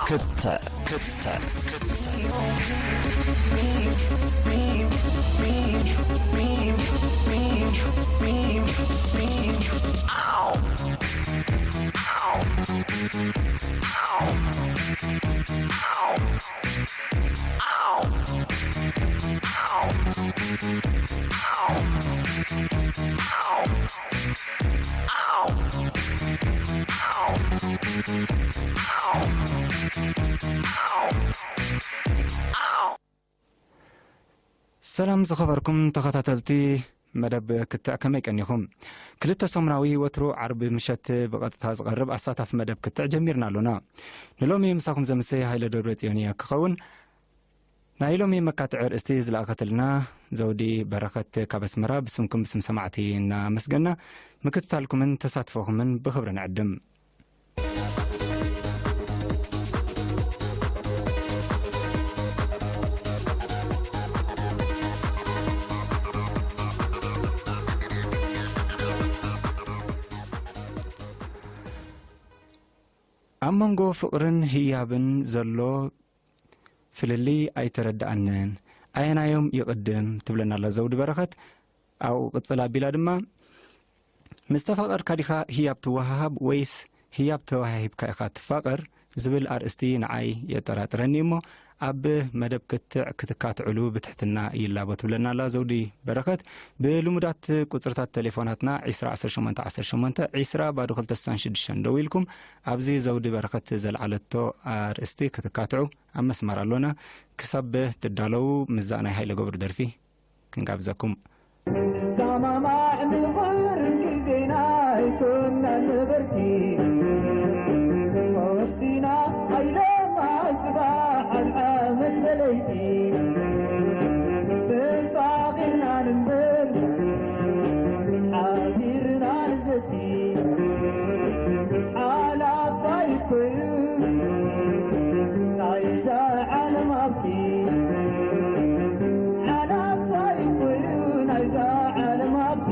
ክትዕ ክትዕ ክትዕ ሰላም ዝኸበርኩም ተኸታተልቲ መደብ ክትዕ፣ ከመይ ቀኒኹም? ክልተ ሰሙናዊ ወትሩ ዓርቢ ምሸት ብቐጥታ ዝቐርብ ኣሳታፊ መደብ ክትዕ ጀሚርና ኣሎና። ንሎሚ ምሳኹም ዘምሰይ ሃይለ ደብረ ጽዮን እየ ክኸውን። ናይ ሎሚ መካትዒ ርእስቲ ዝለኣኸትልና ዘውዲ በረኸት ካብ ኣስመራ ብስምኩም ብስም ሰማዕቲ እናመስገና ምክትታልኩምን ተሳትፎኹምን ብኽብሪ ንዕድም። ኣብ መንጎ ፍቕርን ህያብን ዘሎ ፍልልይ ኣይተረድኣንን። ኣየናዮም ይቕድም? ትብለና ኣላ ዘውዲ በረኸት። ኣብኡ ቅጽል ኣቢላ ድማ፣ "ምስ ተፋቐርካ ዲኻ ህያብ ትወሃሃብ ወይስ ህያብ ተወሃሂብካ ኢኻ ትፋቐር?" ዝብል ኣርእስቲ ንዓይ የጠራጥረኒ እሞ፣ ኣብ መደብ ክትዕ ክትካትዕሉ ብትሕትና ይላቦ፣ ትብለና ኣላ ዘውዲ በረኸት። ብልሙዳት ቁጽርታት ቴሌፎናትና ዒስራ ዓሰርተ ሸሞንተ ዓሰርተ ሸሞንተ ዒስራ ባዶ ክልተ ስሳን ሽዱሽተን ደዊልኩም ኣብዚ ዘውዲ በረኸት ዘልዓለቶ ኣርእስቲ ክትካትዑ ኣብ መስመር ኣሎና። ክሳብ ትዳለዉ ምስዛ ናይ ሃይለ ገብሩ ደርፊ ክንጋብዘኩም። ንሰማማዕ ንቐርብ ግዜና ኣይኮናን ነበርቲ። ወቲና ኣይለማ ጽባሕ ኣብ ዓመት በለይቲ። ተፋቒርና ንንበር ሓቢርና ንዘቲ። ሓላፋይ እኮ እዩ ናይዛ ዓለም ሃብቲ። ሓላፋይ እኮ እዩ ናይዛ ዓለም ሃብቲ።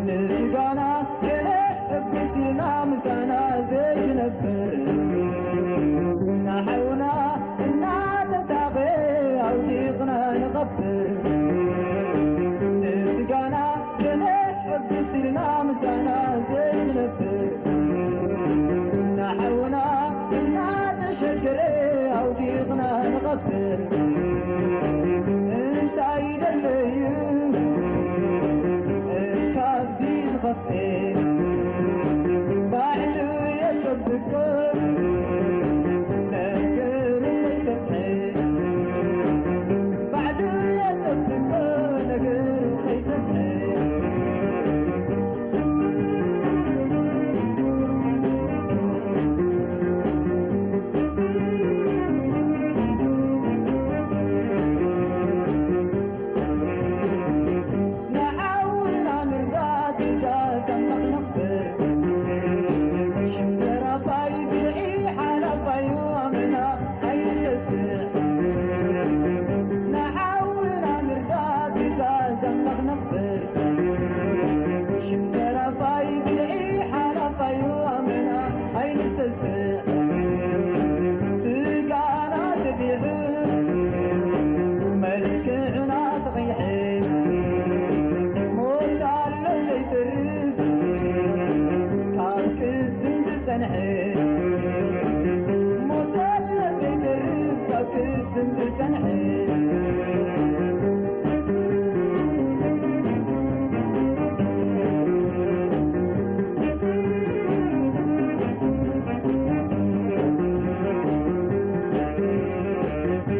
ንስጋና ገለ ሕጉስ ኢልና ምሳና ዘይትነብር፣ ንሓውና እናተሳቐ ኣውዲቕና ንቐብር። ንስጋና ገለ ሕጉስ ኢልና ምሳና ዘይትነብር፣ ንሓውና እናተሸገረ ኣውዲቕና ንቐብር። እንታይ ደለዩ ካብዚ ዝኸፍኤ? ባዕሉ የጸብቆ ነገሩ ከይሰፍሐ። ባዕሉ የጸብቆ ነገሩ ከይሰፍሐ። ንሓውና ንርዳ ትእዛዝ ኣምላኽ ነኽብር። ሽም ተራፋይ ብልዒ ሓላፋዩ ኣመና ኣይንሰስዕ። ንሓውና ንርዳ ትእዛዝ ኣምላኽ ነኽብር። ሽም ተራፋይ ብልዒ ሓላፋዩ ኣመና ኣይንሰስዕ። ስጋና ሰቢሑ መልክዕና ተቐይሐ። ሞት ኣሎ ዘይተርፍ ካብ ቅድም ዝጸንሐ። ሞት ኣሎ ዘይተርፍ ካብ ቅድም ዝጸንሐ።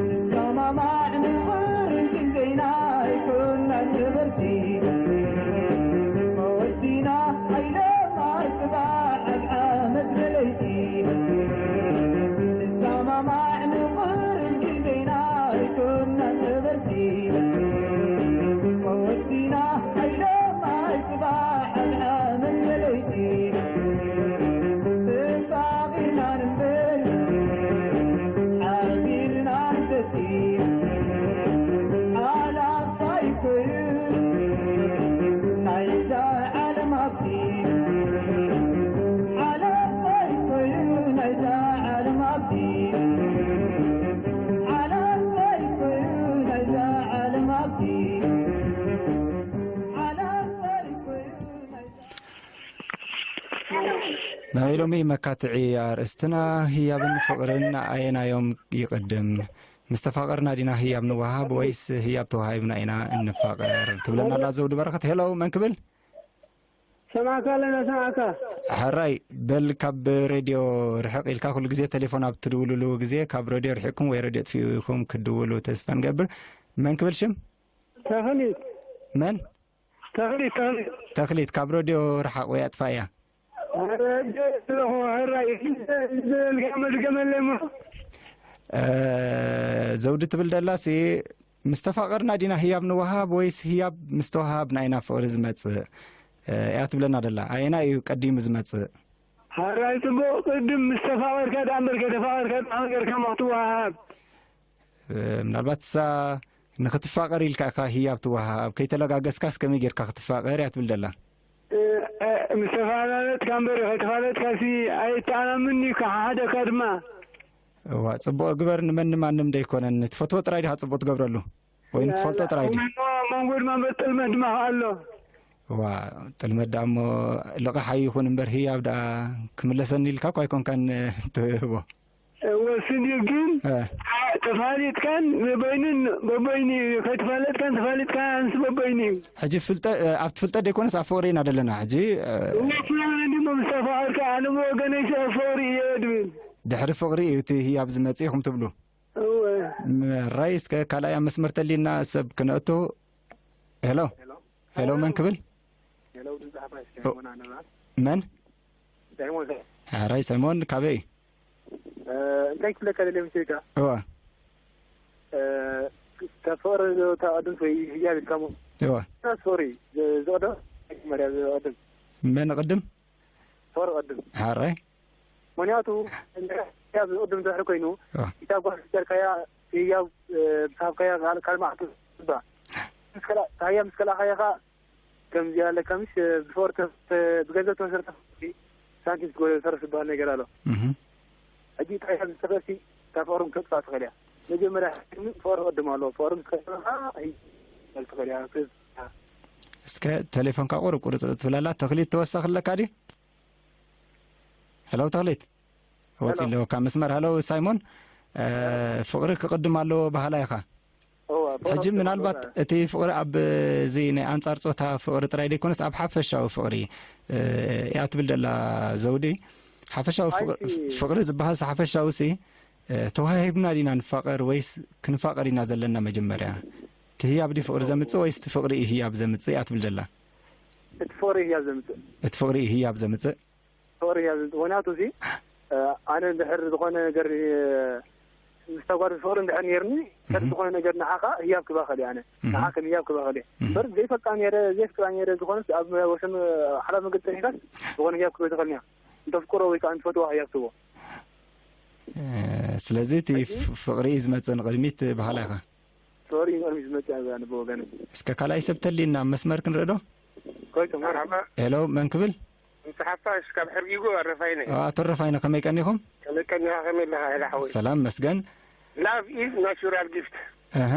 ንሰማማዕ ንቐርብ ግዜና ኣይኮናን ነበርቲ። መወቲና ኣይለማ ጽባሕ ኣብ ዓመት በለይቲ። ንሰማማዕ ንቐ ዓለም በይኩ ናይዛ ዓለም ሃብቲ። ዓለም በይኩ ናይዛ ናይ ሎሚ መካትዒ ኣርእስትና ህያብን ፍቕርን ኣየናዮም ይቕድም? ምስ ተፋቐርና ዲና ህያብ ንወሃብ ወይስ ህያብ ተዋሂብና ኢና እንፋቐር? ትብለና ኣላ ዘውዲ በረኸት። ሄሎ፣ መን ክብል? ሰማዕካ ኣለና፣ ሰማዕካ። ሕራይ፣ በል ካብ ሬድዮ ርሕቕ ኢልካ፣ ኩሉ ግዜ ቴሌፎን ኣብ ትድውልሉ ግዜ ካብ ሬድዮ ርሒቕኩም ወይ ሬድዮ ኣጥፊእኩም ክትድውሉ ተስፋ ንገብር። መን ክብል ሽም? ተኽሊት። መን? ተኽሊት፣ ተኽሊት። ተኽሊት፣ ካብ ሬድዮ ርሓቕ ወይ ኣጥፋእያ። ኧረ፣ ኣለኹ፣ ሕራይ፣ ዝበልካ መድገመለይ እሞ። እ፣ ዘውዲ ትብል ደላሲ፣ ምስ ተፋቐርና ዲና ህያብ ንወሃብ ወይስ ህያብ ምስ ተወሃብና ኢና ፍቕሪ ዝመጽእ? እ፣ እያ ትብለና ደላ። ኣየና እዩ ቀዲሙ ዝመጽእ? ሕራይ፣ ጽቡቕ፣ ቅድም ምስ ተፋቐርካ ደኣ እምበር ከይተፋቐርካ ደኣ ጌርካ እሞ ክትወሃሃብ። እ፣ ምናልባት እሳ ንኽትፋቐር ኢልካ ኢኻ ህያብ ትወሃሃብ፣ ከይተለጋገስካስ ከመይ ጌርካ ክትፋቐር እያ ትብል ደላ። እ፣ እ፣ ምስ ተፈላለጥካ እምበር ከይተፋለጥካሲ ኣይተኣማምንን እዩ፣ ክሓሓደካ ድማ። እዋ፣ ጽቡቕ ግበር፣ ንመን ንማንም ደይኮነን፣ ትፈትዎ ጥራይ ዲኻ ጽቡቕ ትገብረሉ? ወይ ንትፈልጦ ጥራይ ድዩ? መንጎ ድማ እምበር ጥልመት ድማ ኣሎ። እዋ፣ ጥልመት ደኣ እሞ ልቓሕ ኣይኹን እምበር ህያብ ደኣ ክምለሰኒ ኢልካ እኳ ኣይኮንካን ትህቦ። እወ፣ እሱ እንድዩ ግን፣ እ። ተፋሊጥካን በበይኑን በበይኑ እዩ። ከይተፋለጥካን ተፋሊጥካን ኣንስ በበይኑ እዩ። ሕጂ ፍልጠ-፣ እ፣ ኣብቲ ፍልጠት ደይኮነስ ኣብ ፍቕሪ ኢና ዘለና ሕጂ፣ እ። እወ፣ ፍቕሪ እንድሞ ምስ ተፋቐርካ፣ ኣነ ብወገነይ ሲ ኣብ ፍቕሪ እየ ድብል። ድሕሪ ፍቕሪ እዩ እቲ ህያብ ዝመጽእ ኢኹም ትብሉ? እወ። ምራይ እስከ ካልኣይ ኣብ መስመር ተሊና ሰብ ክነእቶ። ሄሎ። ሄሎ። ሄሎ፣ መን ክብል? ሄሎ፣ ድምፂ ሓፋሽ ኦ። ሳይሞን ኣነባት። መን? ሳይሞን፣ ሳይሞን። ሕራይ ሳይሞን፣ ካበይ? እ፣ እንታይ ክብለካ ደልየ መሲልካ? እዋ። እ፣ ተፈቕር ተቐድምት ወይ ህያብ ኢልካ ሞ? እዋ። ሶሪ፣ ዝ-፣ ዝቐደም መጀመርያ ዝቐድም። መን ቅድም? ሶሪ፣ ቅድም። ሕራይ። ምኽንያቱ፣ ህያብ ዝቕድም ድሕሪ ኮይኑ፣ እዋ። ኢታ ጓል ዝሰርካያ ህያብ፣ እ፣ ዝሃብካያ ካል-፣ ካልእ መዓልቲ ዝባ። ምስ ከላ-፣ ታያ ምስ ከላኻያ ኸኣ ከምዚ ኣለካ፣ ምስ፣ እ፣ ብፈወር ተ-፣ ተ-፣ ብገንዘብ ተመሰረተ ሳንቲም ትጎ-፣ ተርፍ ዝበሃል ነገር ኣሎ። እህ። ሕጂ እንታይ ከም ዝተፈሲ፣ እታ ፍቕሪ ምተጥፋእ ትኽእል እያ። መጀመርያ ግን ፍቕሪ ቅድም ኣለዎ። ፍቕሪ ምስ ከለኻ፣ ኣይ፣ ትኽእል እያ። እስከ ቴሌፎንካ ቁሩብ ቁርጽርጽ ትብለላ። ተኽሊት ተወሳኺ ኣለካ ድዩ? ሄሎ፣ ተኽሊት። ወጺ ሄሎ። ኣለዎ ካብ መስመር። ሄሎ፣ ሳይሞን፣ እ፣ ፍቕሪ ክቕድም ኣለዎ በሃላይ ኢኻ። እወ፣ ፍቕሪ ሕጂ ክቕድም ምናልባት ኣለዎ። እቲ ፍቕሪ ኣብ እዚ ናይ ኣንጻር ጾታ ፍቕሪ ጥራይ ደይኮነስ ኣብ ሓፈሻዊ ፍቕሪ፣ እ፣ እያ ትብል ደላ ዘውዲ። ሓፈሻዊ ፍቕሪ፣ ኣይቲ። ፍቕሪ ዝበሃልሲ ሓፈሻዊሲ፣ እ፣ ተዋሂብና ዲና ንፋቐር ወይስ ክንፋቐር ኢና ዘለና መጀመርያ? እቲ ህያብ ድዩ ፍቕሪ ዘምጽእ ወይስ እቲ ፍቕሪ እዩ ህያብ ዘምጽእ እያ ትብል ደላ? እቲ ፍቕሪ እዩ ህያብ ዘምጽእ። እቲ ፍቕሪ እዩ ህያብ ዘምጽእ? ፍቕሪ ህያብ ዘምጽእ። ምኽንያቱ እዚ፣ እ፣ ኣነ እንድሕር ዝኾነ ነገር፣ እ፣ ምስ ተጓር ፍቕሪ እንድሕር ነይርኒ፣ እህ። ዝኾነ ነገር ንዓኻ ህያብ ክባኸል እየ ኣነ። እህ። ንዓኻ ከም ህያብ ክባኸል እየ። እህ። እምበር ዘይፈልጣ ነይረ፣ ዘይፍቅራ ነይረ ዝኾነስ ኣብ ወሰን፣ እ፣ ሓላፍ መገዲ ተኒካስ ዝኾነ ህያብ ክበ ተኸልኒ እያ። እንተፍቅሮ ወይ ከዓ እንትፈትዋ ህያብ ትህቦ። እ፣ ስለዚ እቲ ሕጂ ፍ-፣ ፍቕሪ እዩ ዝመጽእ ንቕድሚት በሃላ ኢኻ። ፍቕሪ እዩ ንቕድሚት ዝመጽእ እያ ኣነ ብወገነይ። እስከ ካልኣይ ሰብ ተሊና ኣብ መስመር ክንርኢ ዶ? ኮይቶም መርሓባ። ሄሎ፣ መን ክብል? ምስ ሓፋሽ ካብ ሕርጊጎ ኣረፋይነ። ኣ፣ ኣቶ ኣረፋይነ፣ ከመይ ቀኒኹም? ከመይ ቀኒኻ፣ ከመይ ኣለኻ፣ ሄላ ሓወይ? ሰላም መስገን። Love is natural gift። ኣሃ።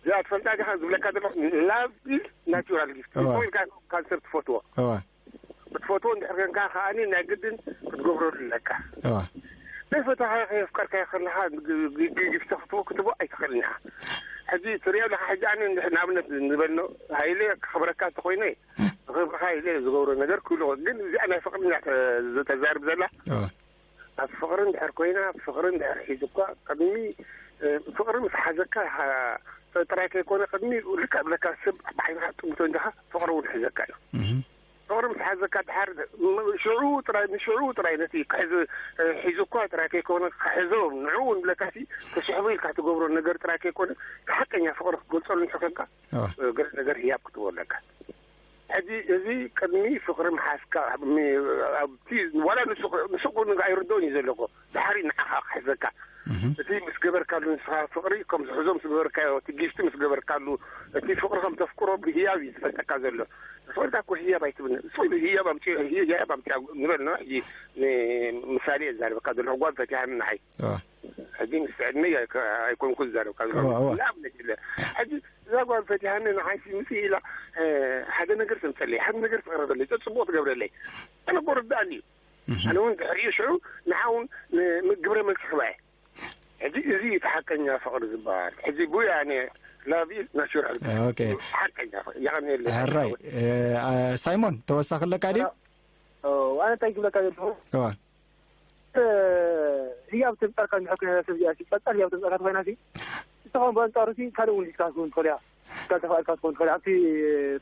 እዚኣ ትፈልጣ ዲኻ? ዝብለካ ዘለኹ፣ love is natural gift። እዋ። እኮ ኢልካ ካንሰር ትፈትዎ። እዋ። ክትፈትዎ እንድሕር ኮንካ ከኣኒ ናይ ግድን ክትገብረሉ ኣለካ። እዋ። ዘይፈተኻ ከየፍቀርካዮ ከለኻ ግ-፣ ግ-፣ ግ-፣ ጊፍቲ ክትቦ፣ ክትቦ ኣይትኽእልን ኢኻ። ሕጂ ትሪኦ ኣለኻ፣ ሕጂ ኣነ እንድሕር ንኣብነት ንበልኖ ሃይለ ከኽብረካ እንተኾይነ፣ ንኽብርኻ ኢለ ዝገብሮ ነገር ክብሎ፣ ግን እዚኣ ናይ ፍቕሪ እንዳ ተ-፣ ተዛርብ ዘላ። እዋ። ኣብ ፍቕሪ እንድሕር ኮይና፣ ፍቕሪ እንድሕር ሒዙካ፣ ቅድሚ፣ እ፣ ፍቕሪ ምስ ሓዘካ፣ ሃ-፣ ጥራይ ከይኮነ፣ ቅድሚ ልክዕ ብለካ ሰብ ብዓይንኻ ጥምቶ እንዲኻ፣ ፍቕሪ እውን ሒዘካ እዩ። እህ። ፍቕሪ ምስ ሓዘካ ድሓር፣ ም-፣ ሽዑ ጥራይ፣ ንሽዑ ጥራይ ነቲ ክሕዝ፣ እ፣ ሒዙኳ ጥራይ ከይኮነ፣ ክሕዞ፣ ንዕኡ እውን ብለካሲ፣ ተስሕቦ ኢልካ ትገብሮ ነገር ጥራይ ከይኮነ፣ ሓቀኛ ፍቕሪ ክትገልጸሉ እንድሕር ኮንካ፣ እዋ። እ፣ ገለ ነገር ህያብ ክትህቦ ኣለካ። ሕጂ እዚ ቅድሚ ፍቕሪ ምሓዝካ፣ ሚ-፣ ኣብቲ ዋላ ንሱ፣ ንሱ እኮ ንጋ ኣይርድኦን እዩ ዘሎ እኮ። ድሓር እዩ ንዓኻ ክሕዘካ። እህ። እህም። እቲ ምስ ገበርካሉ ንስኻ ፍቕሪ ከም ዝሕዞ ምስ ገበርካዮ፣ እቲ ጊፍቲ ምስ ገበርካሉ፣ እቲ ፍቕሪ ከም ተፍቅሮ ብህያብ እዩ ዝፈልጠካ ዘሎ። ተፈቕርካ እኮ ህያብ ኣይትብልን። ስቕ ኢሉ ህያብ ኣምፅኦ፣ ህያብ ኣምፅኣ ንበል ነው። ሕጂ ንምሳሌ እዛረበካ ዘለኹ ጓል ፈቲሃኒ ንዓይ። እዋ። ሕጂ ምስ ዕድመይ ኣይኮ-፣ ኣይኮንኩ ዝዛረብካ ዘለኹ። እዋ፣ እዋ። ንኣብነት ኢለ። ሕጂ እዛ ጓል ፈቲሃኒ ንዓይ ሲ ምስ ኢላ፣ እ፣ ሓደ ነገር ተምፀለይ፣ ሓደ ነገር ትቕረበለይ፣ ፅቡቕ ትገብረለይ። ኣነ እኮ ርዳእኒ እዩ። እህም። ኣነ እውን ድሕሪኡ ሽዑ ንዓ እውን ን-፣ ግብረ መልሲ ክህባ እየ። ሕጂ እዚ እቲ ሓቀኛ ፍቕሪ ዝበሃል። ሕጂ ቡያ ኣነ ላቭ ኢዝ ናቹራል። ኦኬ። ሓቀኛ ፍቕሪ። የቐንየለይ። ሕራይ። እ፣ ኣ፣ ሳይሞን፣ ተወሳኺ ኣለካ ድዩ? ኦ፣ ኣነ እንታይ ክብለካ ዘለኹ? እዋ። እ፣ ህያብ ተምጻእካ እንድሕር ኮይና ሰብ እዚኣ፣ ሲ፣ ቀጻል ህያብ ተምጻእካ ተኾይና ሲ፣ ንስኻ እውን ብኣንጻሩ ሲ፣ ካልእ እውን ሒዝካ ክትከውን ትኽእል ኢኻ። ካልእ ተፋቒርካ ክትከውን ትኽእል ኢኻ። ኣብቲ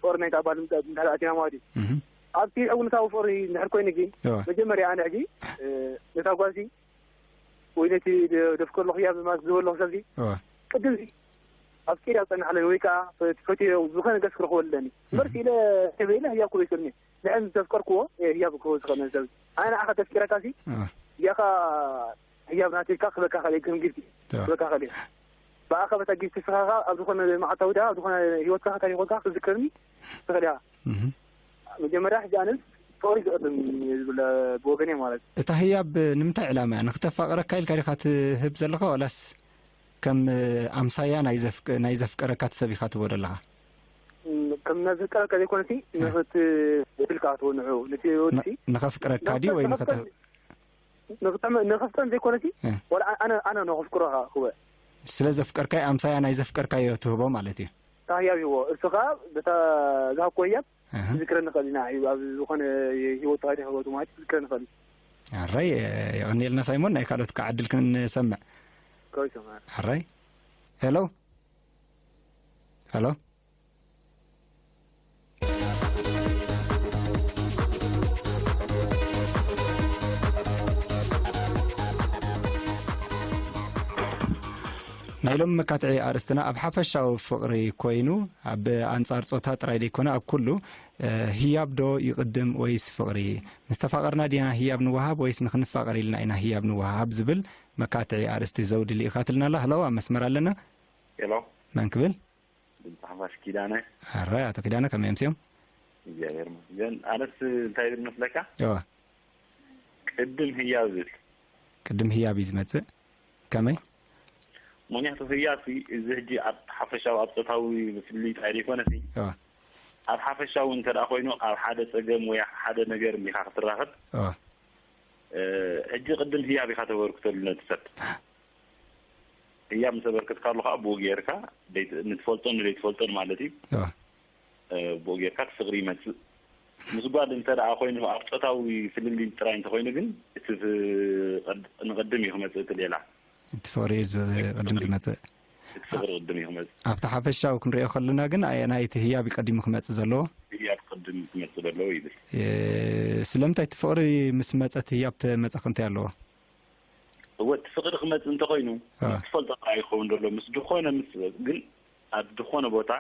ፍቕሪ ናይታ ጓል እንተ-፣ እንድሕር ኣቲና ማለት እዩ። እህም። ኣብቲ ዕውነታዊ ፍቕሪ እንድሕር ኮይኑ ግን፣ እዋ። መጀመርያ ኣነ ሕጂ፣ እ፣ ነታ ጓል ሲ፣ ወይ ነቲ ደ-፣ ደፍቅር ኣለኹ ህያብ ማለት ዝበለኹ ሰብሲ፣ እዋ። ቅድም ሲ፣ ኣፍቂረ ክጸንሕ ኣለኒ ወይ ከኣ ፈ-፣ ፈትዮ ዝኾነ ገጽ ክረኽቦ ኣለኒ። እምበር እምም። ኢለ ተበይለ ህያብ ክህቦ ይክእልኒ። ንሕን ዘፍቀርክዎ፣ እ፣ ህያብ ክህቦ ዝኽእል ሰብ። ኣነ ንዓኻ ተፍቂረካ ሲ፣ እዋ። እዚኣ ከኣ ህያብ ናተይ ኢልካ ክህበካ ክእል እየ፣ ከም ጊፍቲ እዋ። ክህበካ ክእል እየ። ብኣኻ በታ ጊፍቲ ንስኻ ከኣ ኣብ ዝኾነ መዓልታዊ ድኣ፣ ኣብ ዝኾነ ህይወትካ፣ ታሪኽ ህይወትካ ክትዝክረኒ ትኽእል ኢኻ። እምም። መጀመርያ ሕጂ ኣነስ ፍቕሪ ዝቕድም እየ ዝብል ብወገነይ ማለት እዩ። እታ ህያብ ንምንታይ ዕላማ እያ? ንኽተፋቕረካ ኢልካ ዲኻ ትህብ ዘለኻ ዋላስ ከም ኣምሳያ ናይ ዘፍቅ-፣ ናይ ዘፍቀረካ ሰብ ኢኻ ትህቦ ዘለኻ? እም፣ ከም ናይ ዘፍቀረካ ዘይኮነሲ እ። ንኽትብል ከኣ ትወንዑ። ነቲ ወዲ ን-፣ ሲ ንኸፍቅረካ ድዩ ወይ ንኸፍቅር-፣ ንኸተ- ንኽፍቅር-፣ ንኽፍቅር-፣ ንኽፍቅር ዘይኮነሲ እ። ዋላ ኣነ፣ ኣነ ንኸፍቅሮ ከኣ ክወ። ስለ ዘፍቀርካዮ ኣምሳያ ናይ ዘፍቀርካዮ ትህቦ ማለት እዩ። እታ ህያብ ይህቦ። እሱ ከኣ በታ ዝሃብክዎ ህያብ ኣሃ። ክዝክረኒ ይኽእል እዩ፣ ንዓይ ኣብ ዝኾነ ህይወቱ፣ ታሪኽ ህይወቱ ማለት ክዝክረኒ ይኽእል እዩ። ኣራይ፣ የቐንየልና ሳይሞን፣ ናይ ካልኦት ከዓ ዕድል ክንሰምዕ። ከዊሶም፣ ኣራይ። ኣራይ። ሄሎ? ሄሎ? ናይ ሎሚ መካትዒ ኣርእስትና ኣብ ሓፈሻዊ ፍቕሪ ኮይኑ፣ ኣብ ኣንጻር ጾታ ጥራይ ዘይኮነ፣ ኣብ ኩሉ፣ እ፣ ህያብ ዶ ይቕድም ወይስ ፍቕሪ? ምስ ተፋቐርና ዲና ህያብ ንወሃብ ወይስ ንኽንፋቐር ኢልና ኢና ህያብ ንወሃብ? ዝብል መካትዒ ኣርእስቲ ዘውዲ ልኢኻትልና ኣላ። ሃሎ፣ ኣብ መስመር ኣለና። ሄሎ። መን ክብል? ድምፂ ሓፋሽ ኪዳነ። ኣረ፣ ኣቶ ኪዳነ፣ ከመይ ኣምስዮም? እግዚኣብሔር ይመስገን። ኣነስ እንታይ ይብል መስለካ? እዋ። ቅድም ህያብ ዝብል። ቅድም ህያብ እዩ ዝመጽእ። ከመይ? ምኽንያቱ ህያብ ሲ፣ እዚ ሕጂ ኣብ ሓፈሻዊ፣ ኣብ ጾታዊ ፍልልይ ጥራይ ዘይኮነ ሲ፣ እዋ። ኣብ ሓፈሻዊ እንተ ደኣ ኮይኑ፣ ኣብ ሓደ ጸገም ወይ ሓደ ነገር እንዲኻ ክትራኸብ፣ እዋ። እ፣ ሕጂ ቅድም ህያብ ኢኻ ተበርክተሉ ነቲ ሰብ። ህያብ ምስ ኣበርከትካሉ ከኣ ብኡ ጌርካ ደይ-፣ ንትፈልጦን ንደይትፈልጦን ማለት እዩ። እዋ። እ፣ ብኡ ጌርካ እቲ ፍቕሪ ይመጽእ። ምስ ጓል እንተ ደኣ ኮይኑ ኣብ ጾታዊ ፍልልይ ጥራይ እንተኾይኑ ግን እቲ ፍ-፣ ቀድ-፣ ንቕድም እዩ ክመጽእ እቲ ሌላ። እቲ ፍቕሪ እዩ ዝ-፣ ቅድም ዝመጽእ። እቲ ፍቕሪ ቅድም እዩ ክመጽእ። ኣብቲ ሓፈሻዊ ክንሪኦ ከለና ግን ኣየናይ እቲ ህያብ እዩ ቀዲሙ ክመጽእ ዘለዎ? ህያብ ቅድም ክመጽእ ዘለዎ ይብል። እ፣ ስለምንታይ እቲ ፍቕሪ ምስ መጸ እቲ ህያብ ተመጸ ክንታይ ኣለዎ? እወ፣ እቲ ፍቕሪ ክመጽእ እንተኾይኑ፣ አ። ምስ ትፈልጦ ጥራይ ይኸውን ዘሎ፣ ምስ ዝኾነ ምስ፣ ግን ኣብ ዝኾነ ቦታ፣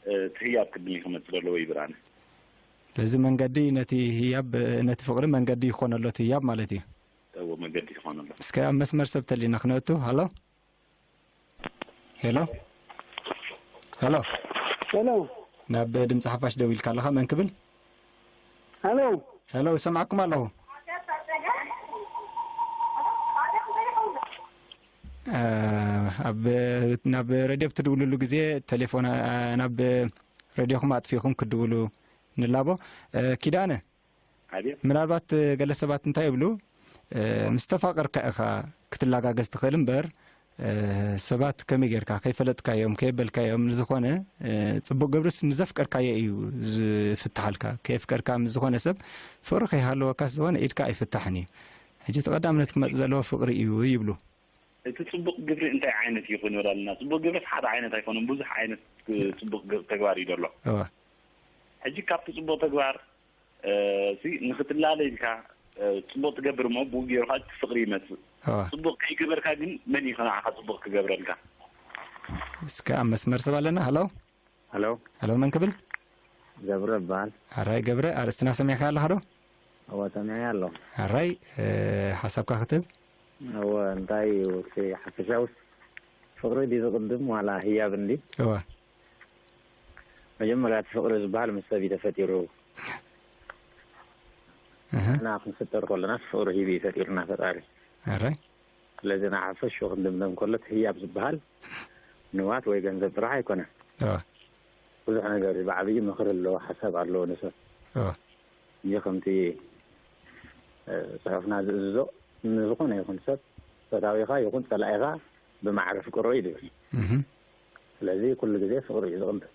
እ፣ እቲ ህያብ ቅድሚ ክመጽእ ዘለዎ ይብል ኣነ። ስለዚ መንገዲ ነቲ ህያብ፣ ነቲ ፍቕሪ መንገዲ ይኾነሎ እቲ ህያብ ማለት እዩ። እወ፣ መንገዲ ይኾነሎ። እስከ ኣብ መስመር ሰብ ተሊና ክነእቱ። ሃሎ? ሄሎ? ሄሎ? ሄሎ? ናብ ድምፂ ሓፋሽ ደው ኢልካ ኣለኻ፣ መን ክብል? ሄሎ? ሄሎ፣ እሰምዓኩም ኣለኹ። እ፣ ኣብ፣ ናብ ሬድዮ ብትድውልሉ ግዜ ቴሌፎን፣ እ፣ ናብ ሬድዮኹም ኣጥፊኹም ክትድውሉ ንላቦ። እ፣ ኪዳነ፣ ኣቤት። ምናልባት፣ እ፣ ገለ ሰባት እንታይ ይብሉ፣ እ፣ ምስ ተፋቐርካ ኢኻ ክትላጋገዝ ትኽእል እምበር፣ እ፣ ሰባት ከመይ ጌርካ ከይፈለጥካዮም፣ ከየበልካዮም ንዝኾነ፣ እ፣ ጽቡቕ ግብርስ ንዘፍቀርካዮ እዩ ዝፍትሓልካ። ከየፍቀርካ ምስ ዝኾነ ሰብ ፍቕሪ ከይሃለወካስ ዝኾነ ኢድካ ኣይፍታሕን እዩ። ሕጂ እቲ ቀዳምነት ክመጽእ ዘለዎ ፍቕሪ እዩ ይብሉ። እቲ ጽቡቕ ግብሪ እንታይ ዓይነት እዩ ክንብል ኣለና? ጽቡቕ ግብርስ ሓደ ዓይነት ኣይኮነን፣ ብዙሕ ዓይነት፣ እ፣ ጽቡቕ ግ-፣ ተግባር እዩ ዘሎ። እወ። ሕጂ ካብቲ ጽቡቕ ተግባር እ፣ ሲ፣ ንኽትላለ ኢልካ፣ እ፣ ጽቡቕ ትገብር እሞ ብኡ ገይሩ ኸኣ እቲ ፍቕሪ ይመጽእ። እዋ። ጽቡቕ ከይገበርካ ግን መን እዩ ንዓኻ ጽቡቕ ክገብረልካ? እስከ ኣብ መስመር ሰብ ኣለና። ሃሎ? ሃሎ? ሃሎ፣ መን ክብል? ገብረ እበሃል። ኣራይ ገብረ፣ ኣርእስትና ሰሚዕካ ኣለኻ ዶ? እወ፣ ሰሚዐ ኣለኹ። ኣራይ፣ እ፣ ሓሳብካ ክትህብ? እወ፣ እንታይ እዩ እቲ ሓፈሻውስ፣ ፍቕሪ ድዩ ዝቕድም ዋላ ህያብ እንዲ? እወ። መጀመርያ እቲ ፍቕሪ ዝበሃል ምስ ሰብ እዩ ተፈጢሩ። እህ። ንሕና ክንፍጠር ከለና ፍቕሪ ሂቡ እዩ ፈጢሩና ፈጣሪ። ኣረ። ስለዚ ንሓፈሽኡ ክንድምደም ከሎ እቲ ህያብ ዝበሃል ንዋት ወይ ገንዘብ ጥራሕ ኣይኮነን። እወ። ብዙሕ ነገር እዩ። ብዓብዩ ምኽሪ ኣለዎ፣ ሓሳብ ኣለዎ ንሰብ። እወ። እዚ ከምቲ፣ እ፣ ጽሑፍና ዝእዝዞ፣ ንዝኾነ ይኹን ሰብ፣ ፈታዊኻ ይኹን ጸላኢኻ ብማዕረ ፍቅሮ እዩ ዝብል። እህ። ስለዚ ኩሉ ግዜ ፍቅሪ እዩ ዝቕድም።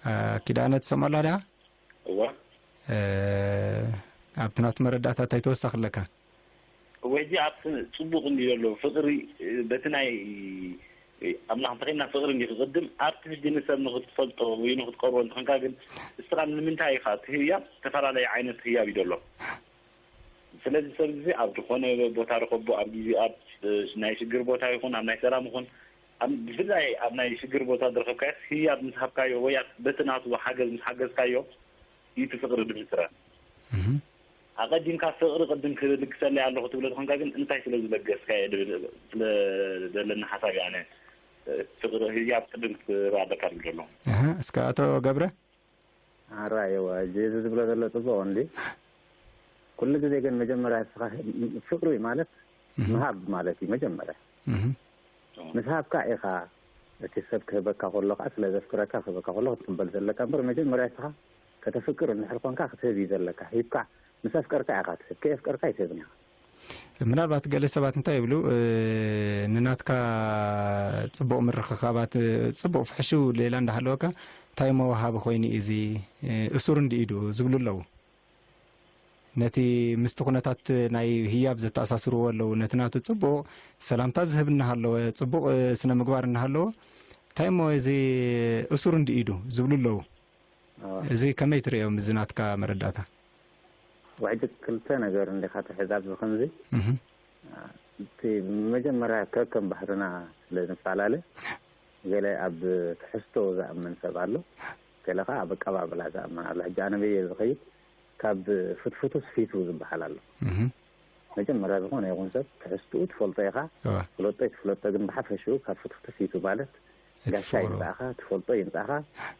አ፣ ኪዳነ ትሰምዖ ኣላ ድኣ? እወ። እ፣ ኣብቲ ናቱ መረዳእታ እንታይ ተወሳኺ ኣለካ? እወ፣ ሕጂ ኣብቲ ጽቡቕ እንድዩ ዘሎ ፍቅሪ፣ እ፣ በቲ ናይ፣ እ፣ ኣምላኽ እንተኺድና ፍቅሪ እንድዩ ክቕድም። ኣብቲ ሕጂ ንሰብ ንኽትፈልጦ ወይ ንኽትቀርቦ እንተኾንካ ግን፣ እስኻ ንምንታይ ኢኻ እቲ ህያብ፣ ዝተፈላለየ ዓይነት ህያብ እዩ ዘሎ። ስለዚ ሰብ እዚ ኣብ ዝኾነ ቦታ ረኸቦ፣ ኣብ ግዜ፣ ኣብ፣ እ፣ ናይ ሽግር ቦታ ይኹን፣ ኣብ ናይ ሰላም ይኹን፣ ኣብ፣ ብፍላይ ኣብ ናይ ሽግር ቦታ ዝረኸብካዮ ህያብ ምስ ሃብካዮ ወይ ኣብ፣ በቲ ናቱ ሓገዝ ምስ ሓገዝካዮ፣ እዩ እቲ ፍቅሪ ዝምስረት። እህ። ኣቐዲምካ ፍቅሪ ቅድም ክልግሰለይ ኣለኹ ትብሎ ተኾንካ ግን እንታይ ስለ ዝለገስካዮ ድብል ስለ ዘለኒ ሓሳብ እየ ኣነ። ፍቅሪ ህያብ ቅድም ክትረኣ ኣለካ ድብል ዘለኹ። እህ፣ እስከ ኣቶ ገብረ? ኣራየዋ፣ እዚ፣ እዚ ዝብሎ ዘሎ ጽቡቕ እንዲ። ኩሉ ግዜ ግን መጀመርያ እስኻ ፍቅሪ ማለት እህ። ምሃብ ማለት እዩ መጀመርያ። እህ። ምስ ሃብካ ኢኻ እቲ ሰብ ክህበካ ከሎ ኸዓ ስለ ዘፍቅረካ ክህበካ ከሎ ክትቅበል ዘለካ እምበር መጀመርያ እስኻ ከተፍቅር እንድሕር ኮንካ ክትህብ እዩ ዘለካ። ሂብካ ምስ ኣፍቀርካ ኢኻ ትህብ፣ ከየፍቀርካ ኣይትህብን ኢኻ። ምናልባት ገለ ሰባት እንታይ ይብሉ፣ እ፣ ንናትካ ጽቡቕ ምርኽኻባት፣ እ፣ ጽቡቕ ፍሕሽው ሌላ እንዳሃለወካ እንታይ እሞ ወሃቢ ኮይኑ እዩ እዚ፣ እ፣ እሱር እንድዩ ኢዱ ዝብሉ ኣለዉ። ነቲ ምስቲ ኩነታት ናይ ህያብ ዘተኣሳስርዎ ኣለዉ። ነቲ ናቱ ጽቡቕ ሰላምታ ዝህብ እናሃለወ፣ ጽቡቕ፣ እ፣ ስነ ምግባር እናሃለወ፣ እንታይ እሞ እዚ እሱር እንድዩ ኢዱ ዝብሉ ኣለዉ። ኣዎ። እዚ ከመይ ትርእዮ፣ ምስዚ ናትካ መረዳእታ? ውሕጂ ክልተ ነገር እንዲኻ ትሕዝ ኣብዚ ከምዚ። እህ። እቲ መጀመርያ ከከም ባህርና ስለ ንፈላለ፣ ገለ ኣብ ትሕዝቶ ዝኣምን ሰብ ኣሎ፣ ገለ ኸዓ ኣብ ኣቀባብላ ዝኣምን ኣሎ። ሕጂ ኣነ በየ ዝኸይድ ካብ ፍትፍቱስ ፊቱ ዝበሃል ኣሎ። እህ። መጀመርያ ዝኾነ ይኹን ሰብ ትሕዝትኡ ትፈልጦ ኢኻ። እወ። ፍለጦ ኣይትፍለጦ ግን ብሓፈሽኡ ካብ ፍትፍቱ ፊቱ ማለት እቲ ጋሻ ፍቕሩ። ይምጻእኻ፣ ትፈልጦ ይምጻእኻ፣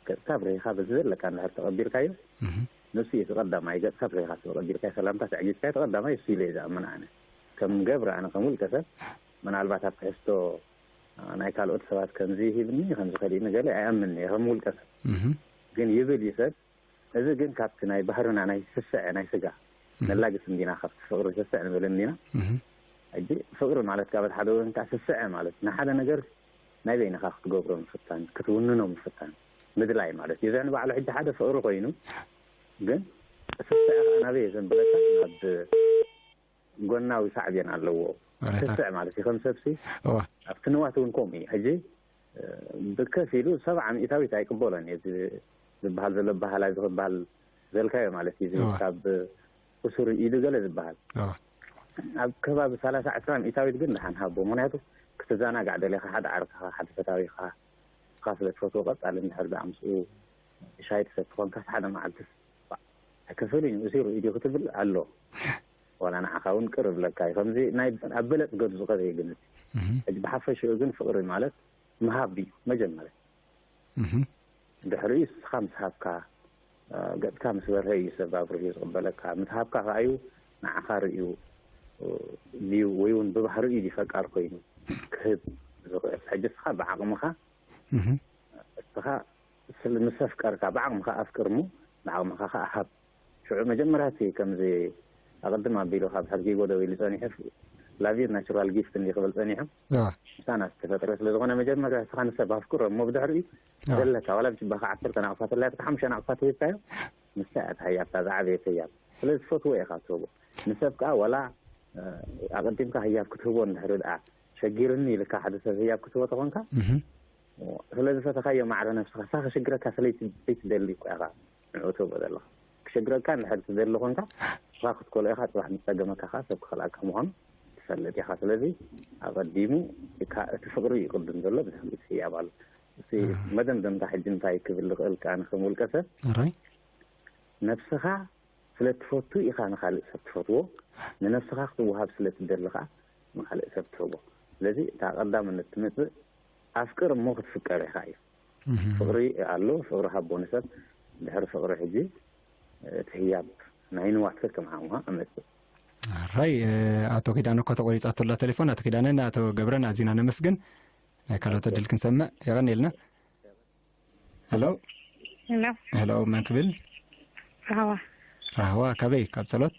ገጽካ ኣብሪህኻ በዚ ዘለካ እንድሕር ተቐቢልካዮ፣ እህ። ንሱ እዩ እቲ ቀዳማይ። ገጽካ ኣብሪህኻ ተቐቢልካዮ፣ ሰላምታ ተዕጊስካዮ፣ እቲ ቀዳማይ እሱ ኢለ እየ ዝኣምን ኣነ። ከም ገብረ ኣነ ከም ውልቀ ሰብ ምናልባት ኣብ ትሕዝቶ፣ አ፣ ናይ ካልኦት ሰባት ከምዚ ሂብኒ፣ ከምዚ ከሊእኒ ገለ ኣይኣምንን እየ ከም ውልቀ ሰብ። እህ። ግን ይብል እዩ ሰብ፣ እዚ ግን ካብቲ ናይ ባህርና ናይ ስስዐ ናይ ስጋ እህ። ነላግስ እንዲና፣ ካብቲ ፍቕሪ ስስዕ ንብል እንዲና። እህ። ሕጂ ፍቕሪ ማለት ካብ ሓደ ወገን ከዓ ስስዐ ማለት ንሓደ ነገር ናይ በይንኻ ክትገብሮ ምፍታን፣ ክትውንኖ ምፍታን፣ ምድላይ ማለት እዩ። እዚ ንባዕሉ ሕጂ ሓደ ፍቕሪ ኮይኑ፣ ግን ስስዐ ከዓ ናበይ የዘንብለካ? ናብ ጎናዊ ሳዕቤን ኣለዎ። ማለት ስስዕ ማለት እዩ። ከም ሰብሲ እዋ። ኣብቲ ንዋት እውን ከምኡ እዩ። ሕጂ፣ እ፣ ብከፊሉ ሰብዓ ሚእታዊት ኣይቅበሎን እየ። እዚ ዝበሃል ዘሎ ኣበሃህላ፣ እዚ ክበሃል ዘልካዮ ማለት እዩ። እዚ እዋ። ካብ እሱር ኢዱ ገለ ዝበሃል። እዋ። ኣብ ከባቢ ሰላሳ ዕስራ ሚእታዊት ግን ደሓን ሃቦ። ምኽንያቱ ክትዘናጋዕ ደሊኻ፣ ሓደ ዓርክኻ፣ ሓደ ፈታዊኻ፣ ንስኻ ስለ ትፈትዎ ቀጻሊ እንድሕር ደኣ ምስኡ ሻሂ ትሰቲ ኮንካስ ሓደ መዓልትስ ኣይከፈሉን እዩ፣ እሱር ኢዱ ክትብል ኣሎ። ዋላ ንዓኻ እውን ቅር ይብለካ እዩ። ከምዚ ናይ ኣብ በለጽ ገዱ ዝቐረየ ግን እቲ እህ። ሕጂ ብሓፈሽኡ ግን ፍቕሪ ማለት ምሃብ እዩ መጀመርያ። እህ። ድሕሪኡ ንስኻ ምስ ሃብካ፣ እ፣ ገጽካ ምስ በርሀ እዩ ሰብ ኣብሪሁ ዝቕበለካ። ምስ ሃብካ ከኣ እዩ ንዓኻ ርእዩ፣ እ፣ ድዩ ወይ እውን ብባህሪኡ ድዩ ፈቃር ኮይኑ ክህብ ዝኽእል። ሕጂ ንስኻ ብዓቕምኻ እህ። እስኻ ስለ ምስ ኣፍቀርካ ብዓቕምኻ ኣፍቅር እሞ ብዓቕምኻ ከኣ ሃብ። ሽዑ መጀመርያ እቲ ከምዚ ኣቐድም ኣቢሉ ካብ ሕርጊጎ ደው ኢሉ ጸኒሑ፣ ላቭ ኢዝ ናቹራል ጊፍት እንዲ ክብል ጸኒሑ፣ እዋ። ምሳና ዝተፈጥረ ስለ ዝኾነ መጀመርያ እስኻ ንሰብ ኣፍቅሮ እሞ ብድሕሪኡ እዋ። ዘለካ ዋላ ብጅባኻ ዓሰርተ ናቕፋ ተላትካ ሓሙሽተ ናቕፋ ተሂብካዮ፣ ንሳ እያ እታ ህያብታ ዝዓበየት ህያብ። ስለዚ ትፈትዎ ኢኻ ትህቦ። ንሰብ ከኣ ዋላ፣ እ፣ ኣቐዲምካ ህያብ ክትህቦ እንድሕሪ ደኣ ሸጊርኒ ኢልካ ሓደ ሰብ ህያብ ክትህቦ ተኾንካ፣ እህ። ስለ ዝፈተኻዮ ማዕረ ነብስኻ፣ ንስኻ ክሽግረካ ስለይት-፣ ዘይትደሊ እኮ ኢኻ ንዕኡ ትህቦ ዘለኻ። ክሸግረካ እንድሕር ትደሊ ኮንካ፣ ንስኻ ክትከልኦ ኢኻ፣ ጽባሕ ምስ ጸገመካ ከኣ ሰብ ክኸልኣካ ምዃኑ ትፈልጥ ኢኻ። ስለዚ ኣቐዲሙ እካ-፣ እቲ ፍቕሪ እዩ ቅድም ዘሎ፣ ብድሕሪኡ እቲ ህያብ ኣሎ። እቲ ኣህ። መደምደምታ ሕጂ እንታይ ክብል ዝኽእል ከኣ ንኸም ውልቀ ሰብ፣ ኣራይ? ነብስኻ ስለ እትፈቱ ኢኻ ንኻልእ ሰብ ትፈትዎ፣ ንነብስኻ ክትወሃብ ስለ እትደሊ ኸኣ ንካልእ ሰብ ትህቦ። ስለዚ እታ ቀዳምነት ትመጽእ ኣፍቅር እሞ ክትፍቀር ኢኻ እዩ። ፍቕሪ ኣሎ፣ ፍቕሪ ሃቦ ንሰብ። ድሕሪ ፍቕሪ ሕጂ እቲ ህያብ ናይ ንዋትከ ከም ዓቕምኻ እመጽእ። ኣራይ ኣቶ ኪዳነ እኮ ተቆሪጻ ተላ ቴሌፎን። ኣቶ ኪዳነን ኣቶ ገብረን ኣዚና ነመስግን። ናይ ካልኦት ዕድል ክንሰምዕ የቐንየልና። ሄሎ። ሄሎ። ሄሎ፣ መን ክብል? ራህዋ። ራህዋ፣ ካበይ? ካብ ጸሎት?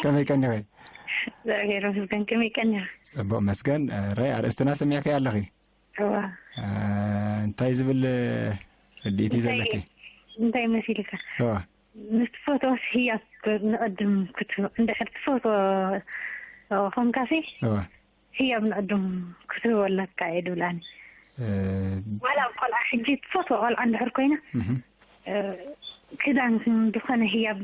ከመይ ቀኒኺ? እግዚኣብሔር ይመስገን፣ ከመይ ቀኒኻ? ጽቡቕ መስገን። ራይ ኣርእስትና ሰሚዕኪ ኣለኺ? እዋ። እንታይ ዝብል ርድኢት እዩ ዘለኪ? እንታይ መሲልካ? እዋ። ምስ ትፈትዎስ ህያብ ንቐድም ክትህብ፣ እንድሕር ትፈትዎ ኾንካሲ እዋ። ህያብ ንቐድም ክትህቦ ኣለካ እየ ድብል ኣነ። እ፣ ዋላ ቆልዓ ሕጂ ትፈትዎ ቆልዓ እንድሕር ኮይና፣ እህ። እ፣ ክዳን ዝኾነ ህያብ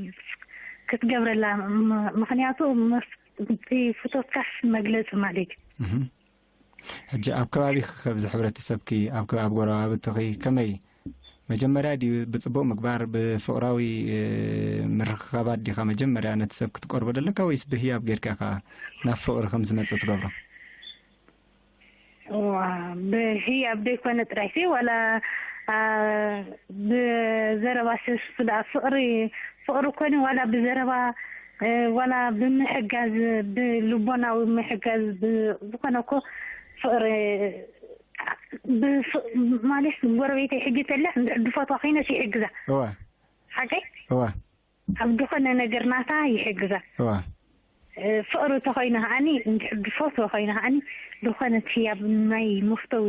ክትገብረላ፣ ም-፣ ምኽንያቱ መፍ-፣ እቲ ፍቶትካስ መግለጺ ማለት እዩ። እህ። ሕጂ ኣብ ከባቢኺ ከብዚ ሕብረተሰብኪ፣ ኣብ ከ-፣ ኣብ ጎረባብትኺ ከመይ? መጀመርያ ድዩ ብጽቡቕ ምግባር፣ ብፍቕራዊ፣ እ፣ ምርኽኻባት ዲኻ መጀመርያ ነቲ ሰብ ክትቀርቦ ዘለካ ወይስ ብህያብ ጌርካ ኢኻ ናብ ፍቕሪ ከም ዝመጽእ ትገብሮ? እዋ፣ ብህያብ ዘይኮነ ጥራይሲ፣ ዋላ፣ አ፣ ብዘረባ ሰስ-፣ ደኣ ፍቕሪ፣ ፍቕሪ ኮነ ዋላ ብዘረባ፣ እ፣ ዋላ ብምሕጋዝ፣ ብልቦናዊ ምሕጋዝ፣ ብ-፣ ዝኾነ እኮ ፍቕሪ፣ ብፍ-፣ ማለት ጎረቤተይ ሕጂ ተላ እንድሕር ድፈትዋ ኮይነስ ይሕግዛ። እዋ። ሓቀይ? እዋ። ኣብ ዝኾነ ነገር ናታ ይሕግዛ። እዋ። እ፣ ፍቕሪ ተኾይነ ከኣኒ፣ እንድሕር ድፈትዎ ኮይነ ከኣኒ፣ ዝኾነ ህያብ ናይ መፍተዊ፣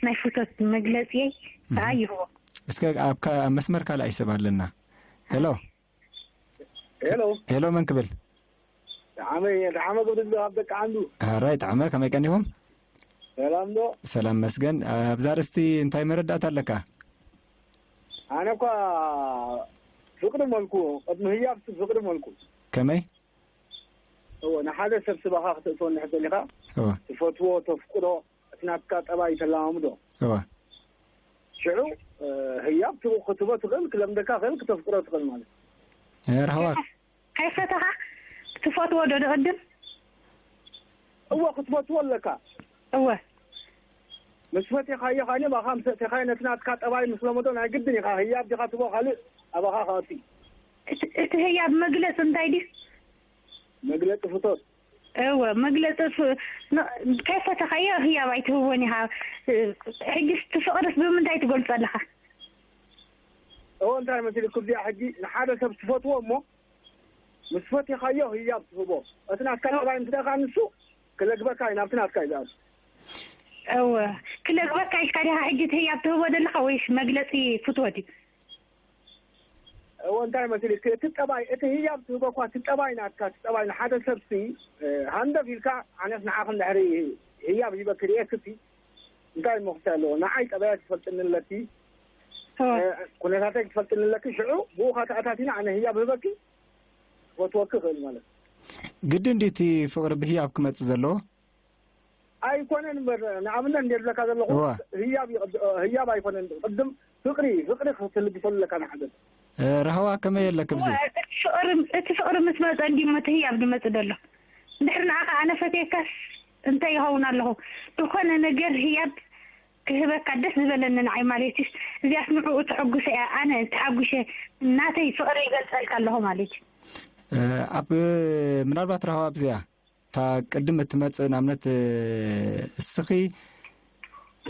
ናይ ፍቶት መግለጺየይ ከኣ እህ። ይህቦ። እስከ ኣብ ካ-፣ ኣብ መስመር ካልኣይ ሰብ ኣለና። ሄሎ። ሄሎ። ሄሎ፣ መን ክብል? ጣዕመ፣ ጣዕመ ገብረ፣ ካብ ደቂ ዓንዱ። ኣራይ ጣዕመ፣ ከመይ ቀኒኹም? ሰላም ዶ? ሰላም መስገን። ኣብዛ ኣርእስቲ እንታይ መረዳእታ ኣለካ? ኣነ እኳ ፍቕሪ መልኩ፣ ቅድሚ ህያብ ፍቕሪ መልኩ። ከመይ? እወ፣ ንሓደ ሰብ ስባኻ ክትእትዎ እንድሕር ደሊኻ፣ እወ። ትፈትዎ፣ ተፍቅሮ፣ እቲ ናትካ ጠባይ ተለማምዶ። እወ። ሽዑ፣ እ፣ ህያብ ትቡ-፣ ክትቦ ትኽእል፣ ክለምደካ ክእል፣ ክተፍቅሮ ትኽእል ማለት። እ፣ ራህዋ። ከይፈተኻ ትፈትዎ ዶ ድቕድም? እወ፣ ክትፈትዎ ኣለካ። እወ። ምስ ፈቴኻዮ ኻኒ፣ ባኻ ምስ ፈቴኻዮ ነቲ ናትካ ጠባይ ምስ ለመዶ ናይ ግድን ኢኻ። ህያብ ዲኻ ትቦ፣ ካልእ ኣባኻ ከኣቱ። እቲ፣ እቲ ህያብ መግለጺ እንታይ ድዩ? መግለጺ ፍቶት። እወ፣ መግለጺ ፍ-፣ ን-፣ ከይፈተኻዮ ህያብ ኣይትህቦን ኢኻ። እ፣ ሕጂስ እቲ ፍቕርስ ብምንታይ ትገልጾ ኣለኻ? እወ፣ እንታይ መሲልኩም እዚኣ ሕጂ ንሓደ ሰብ ትፈትዎ እሞ ምስ ፈቲኻዮ ህያብ ትህቦ። እቲ ናትካ እወ። ጠባይ ምስ ደኣ ንሱ ክለግበካ እዩ፣ ናብቲ ናትካ እዩ ዝኣቱ። እወ፣ ክለግበካ ኢልካ ዲኻ ሕጂ እቲ ህያብ ትህቦ ዘለኻ ወይስ መግለጺ ፍትወት እዩ? እወ፣ እንታይ መሲልክ፣ እቲ ጠባይ፣ እቲ ህያብ ትህቦ እኳ፣ እቲ ጠባይ ናትካ፣ እቲ ጠባይ ንሓደ ሰብሲ፣ እ፣ ሃንደፍ ኢልካ፣ ኣነስ ንዓኽ እንድሕሪ ህያብ ሂበክ ርእየክሲ፣ እንታይ እሞ ክሳይ ኣለዎ? ንዓይ ጠባያ ትፈልጥኒ ኣለኪ፣ እወ። እ፣ ኩነታተይ ክትፈልጥኒ ኣለኪ፣ ሽዑ ብኡ ኻተኣታቲና ኣነ ህያብ ህበኪ፣ ክፈትወኪ እኽእል ማለት። ግድን ድዩ እቲ ፍቕሪ ብህያብ ክመጽእ ዘለዎ? ኣይኮነን እምበር፣ ንኣብነት እንደ ዝብለካ ዘለኹ እዋ። ህያብ ይቕድ-፣ ህያብ ኣይኮነን። ቅድም ፍቕሪ፣ ፍቕሪ ክትልግሰሉ ኣለካ ንሓደ። እ፣ ራህዋ ከመይ ኣለኪ ብዚ? እዋ፣ እቲ ፍቕሪ፣ እቲ ፍቕሪ ምስ መጸ እንዲሞ እቲ ህያብ ዝመጽእ ዘሎ። እንድሕር ንዓኻ ኣነ ፈትየካስ እንታይ ይኸውን ኣለኹ? ዝኾነ ነገር ህያብ ክህበካ ደስ ዝበለኒ ንዓይ ማለት እዩ። እዚኣስ ንዕኡ ተሐጉሰ እያ፣ ኣነ ተሓጉሸ ናተይ ፍቕሪ ይገልጸልካ ኣለኹ ማለት እዩ። እ፣ ኣብ ምናልባት ራህዋ ኣብዚኣ እታ ቅድም እትመጽእ ንኣብነት፣ እ፣ እስኺ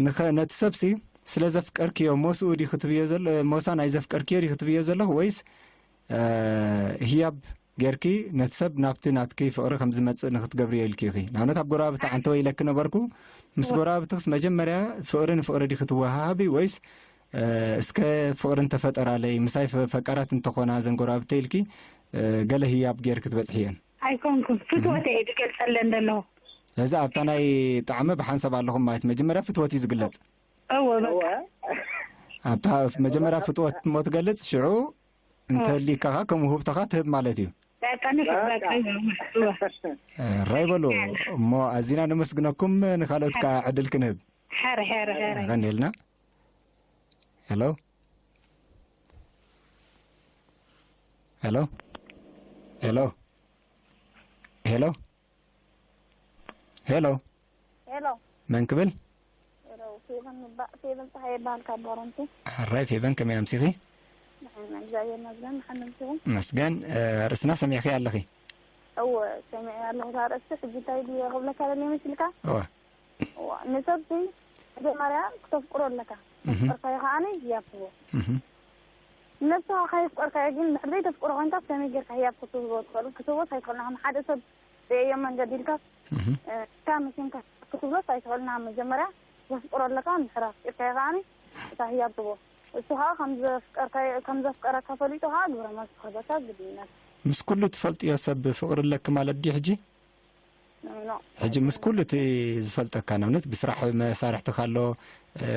ንኸ-፣ ነቲ ሰብሲ ስለ ዘፍቀርክዮ ሞስኡ ዲኺ ትብዮ ዘለ-፣ ሞሳ ናይ ዘፍቀርክዮ ዲኺ ትብዮ ዘለኹ ወይስ፣ እ፣ ህያብ ጌርኪ ነቲ ሰብ ናብቲ ናትኪ ፍቕሪ ከም ዝመጽእ ንኽትገብርዮ ኢልኪ ኢኺ? ንኣብነት ኣብ ጎረባብቲ ዓንተወ ኢለኪ ነበርኩ። ምስ ጎረባብትኽስ መጀመርያ ፍቕሪ ንፍቕሪ ዲኺ ትወሃሃቢ ወይስ፣ እ፣ እስከ ፍቕሪ እንተፈጠራለይ ምሳይ ፈ-፣ ፈቃራት እንተኾና ዘን ጎረባብተይ ኢልኪ፣ እ፣ ገለ ህያብ ጌርኪ ትበጽሕየን? ኣይኮንኩን፣ ፍትወት እየ ዝገልጸለን ዘለኹ። እዚ ኣብታ ናይ ጣዕመ ብሓንሳብ ኣለኹም ማለት መጀመርያ ፍትወት እዩ ዝግለጽ። እወ፣ በቃ። እወ። ኣብታ መጀመርያ ፍትወት እሞ ትገልጽ፣ ሽዑ እንተህሊካ ኸኣ ከም ውህብቶኻ ትህብ ማለት እዩ። በቃ፣ ንፉዕ፣ በቃ፣ በቃ። እወ፣ እወ። ራይ በሉ። እሞ ኣዚና ነመስግነኩም፣ ንኻልኦት ከኣ ዕድል ክንህብ። ሓረ፣ ሓረ፣ ሓረ። ቀኒልና። ሄሎ። ሄሎ። ሄሎ። ሄሎ፣ ሄሎ፣ ሄሎ መን ክብል? ሄሎ ፌቨን ይባ- ፌቨን ፀሃይ ይበሃል ካብ ቦረንቱ። ሕራይ ፌቨን፣ ከመይ ኣምሲኺ? ንሕና እግዚኣብሔር ይመስገን ንሓመምቲ እውን መስገን። እ፣ ርእስና ሰሚዕኺ ኣለኺ? እወ ሰሚዐ ኣለኹ። እታ ርእሲ ሕጂ እንታይ ድየ ክብለካ ደልየ መሲልካ? እወ። እዋ ንሰብሲ መጀመርያ ክተፍቅሮ ኣለካ። እህ። ፍቅርካዮ ከዓኒ ህያብ ትህቦ። እህ። ነብስኻ ከየፍቀርካዮ ግን ድሕሪ ዘይተፍቅሮ ኮይንካ ከመይ ጌርካ ህያብ ክትህቦ ትኽእል? ክትህቦስ ኣይትኽእልን። ከም ሓደ ሰብ ብየዮ መንገዲ ኢልካ እህ። እካ መሲንካ ክትብሎስ ኣይትኽእልን። መጀመርያ ዘፍቅሮ ኣለካ፣ እንድሕር ኣፍቂርካዮ ከዓኒ እታ ህያብ ትህቦ። እሱ ከዓ ከም ዘፍቀርካዮ ከም ዘፍቀረካ ፈሊጡ ከዓ ግብረ መልሲ ክህበካ ግድነት ምስ ኩሉ ትፈልጥዮ ሰብ ፍቅሪ ኣለኪ ማለት ድዩ ሕጂ? ኖ። ሕጂ ምስ ኩሉ እቲ ዝፈልጠካ ንኣብነት ብስራሕ መሳርሕትኻ ኣሎ፣ እ፣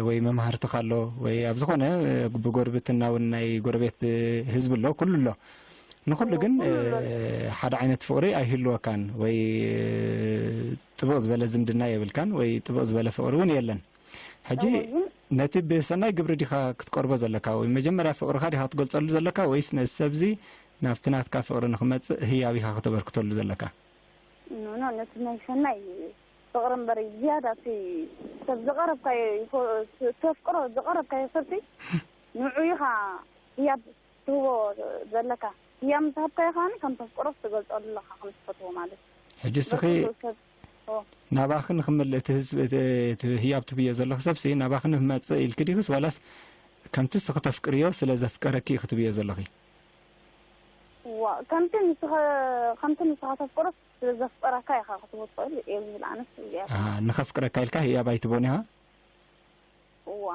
ወይ መምሃርትኻ ኣሎ፣ ወይ ኣብ ዝኾነ፣ እ፣ ብጎርብትና እውን ናይ ጎረቤት፣ እ፣ ህዝቢ ኣሎ፣ ኩሉ ኣሎ። ንኩሉ ግን፣ እ፣ ሓደ ዓይነት ፍቅሪ ኣይህልወካን፣ ወይ፣ እ፣ ጥብቕ ዝበለ ዝምድና የብልካን፣ ወይ ጥብቕ ዝበለ ፍቅሪ እውን የለን። ሕጂ ነቲ ብሰናይ ግብሪ ዲኻ ክትቀርቦ ዘለካ፣ ወይ መጀመርያ ፍቅርኻ ዲኻ ክትገልጸሉ ዘለካ፣ ወይስ ነዚ ሰብዚ ናብቲ ናትካ ፍቅሪ ንኽመጽእ ህያብ ኢኻ ከተበርክተሉ ዘለካ? ኖ፣ ኖ፣ ነቲ ናይ ሰናይ ፍቅሪ እምበር ዝያዳ እቲ ሰብ ዝቐረብካዮ ይኮ-፣ ተፍቅሮ ዝቐረብካዮ ሰብሲ ንዑ ኢኻ ህያብ ትህቦ ዘለካ። ህያብ ምስ ሃብካዮ ከዓኒ ከም ተፍቅሮ ትገልጸሉ ኣለኻ፣ ከም ትፈትዎ ማለት እዩ። ሕጂ እስኺ በኩሉ ሰብ፣ ኦ፣ ናባኺ ንኽምልእ እቲ ህዝቢ፣ እቲ፣ እቲ ህያብ ትብዮ ዘለኺ ሰብሲ ናባኺ ንክመጽእ ኢልኪ ዲኽስ ዋላስ ከምቲ እስኺ ተፍቅርዮ ስለ ዘፍቀረኪ ኢኺ ትብዮ ዘለኺ? ዋ፣ ከምቲ ንስኻ፣ ከምቲ ንስኻ ተፍቅሮ ስለ ዘፍቀረካ ኢኻ ክትህቦ ትኽእል እየ ዝብል ኣነስ እዚኣ። ኣሃ፣ ንኸፍቅረካ ኢልካ ህያብ ኣይትቦን ኢኻ? ዋ፣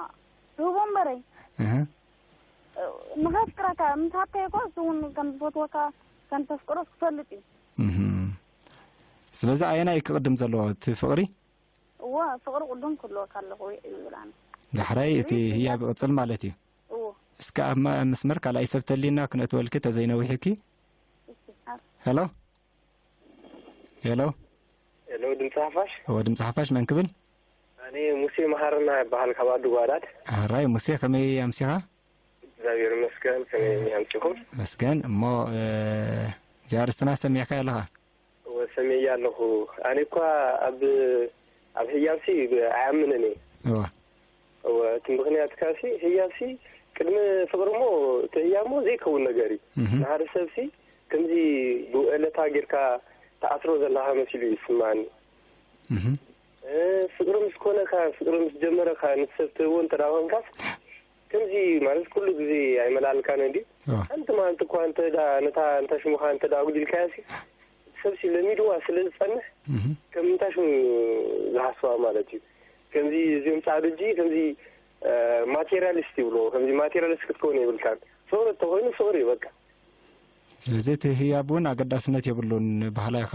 ትህቦ እምበረይ። እህ። ንኸፍቅረካ ምስ ሃብካዮ እኮ እሱ እውን ከም ዝፈትወካ ከም ተፍቅሮስ ክፈልጥ እዩ። እህ። ስለዚ ኣየናይ ክቕድም ዘለዎ እቲ ፍቕሪ? እወ፣ ፍቕሪ ቅዱም ክህልወካ ኣለኹ ይብል ኣነ። ዳሕራይ እቲ ህያብ ይቕጽል ማለት እዩ። እወ። እስከ ኣብ ማ-፣ መስመር ካልኣይ ሰብ ተሊና ክነእትወልኪ ተዘይነዊሕኪ። እሺ፣ ኣብ ሄሎ፣ ሄሎ። ሄሎ፣ ድምፂ ሓፋሽ። እወ፣ ድምፂ ሓፋሽ መን ክብል? ኣነ ሙሴ መሃርና ይበሃል፣ ካብ ኣዱ ጓዳት። ኣራይ ሙሴ፣ ከመይ ኣምሲኻ? እግዚኣብሔር ይመስገን። ከመይ ኣምሲኹም? መስገን። እሞ፣ እ፣ እዚኣ ኣርእስትና ሰሚዕካ ኣለኻ? እወ፣ ሰሚዐያ ኣለኹ። ኣነ እኳ ኣብ፣ ኣብ ህያብሲ ኣይኣምንን እየ። እወ። እወ፣ እቲ ምኽንያት ካሲ ህያብሲ ቅድሚ ፍቕሪ እሞ እቲ ህያብ እሞ ዘይከውን ነገር እዩ። እህ። ንሓደ ሰብሲ ከምዚ ብውዕለታ ጌርካ ትኣስሮ ዘለኻ መሲሉ እዩ ዝስማዓኒ። እህ። እ፣ ፍቕሪ ምስ ኮነካ፣ ፍቕሪ ምስ ጀመረካ፣ ነቲ ሰብ ትህቦ እንተ ደኣ ኮንካስ፣ ከምዚ ማለት ኩሉ ግዜ ኣይመላልካን እንድዩ። እወ። ሓንቲ መዓልቲ እኳ እንተ ደኣ ነታ፣ ነታ ሽሙኻ እንተ ደኣ ኣጉዲልካያሲ፣ ሰብሲ ለሚድዋ ስለ ዝጸንሕ፣ እህ። ከም እንታይ ሽሙ ዝሓስባ ማለት እዩ። ከምዚ እዚኦም ጻዕዱ እጂ፣ ከምዚ፣ እ፣ ማቴሪያሊስት ይብልዎ። ከምዚ ማቴሪያሊስት ክትከውን የብልካን። ፍቕሪ እንተኾይኑ ፍቕሪ እዩ በቃ። ስለዚ እቲ ህያብ እውን ኣገዳስነት የብሉን በሃላይ ኢኻ።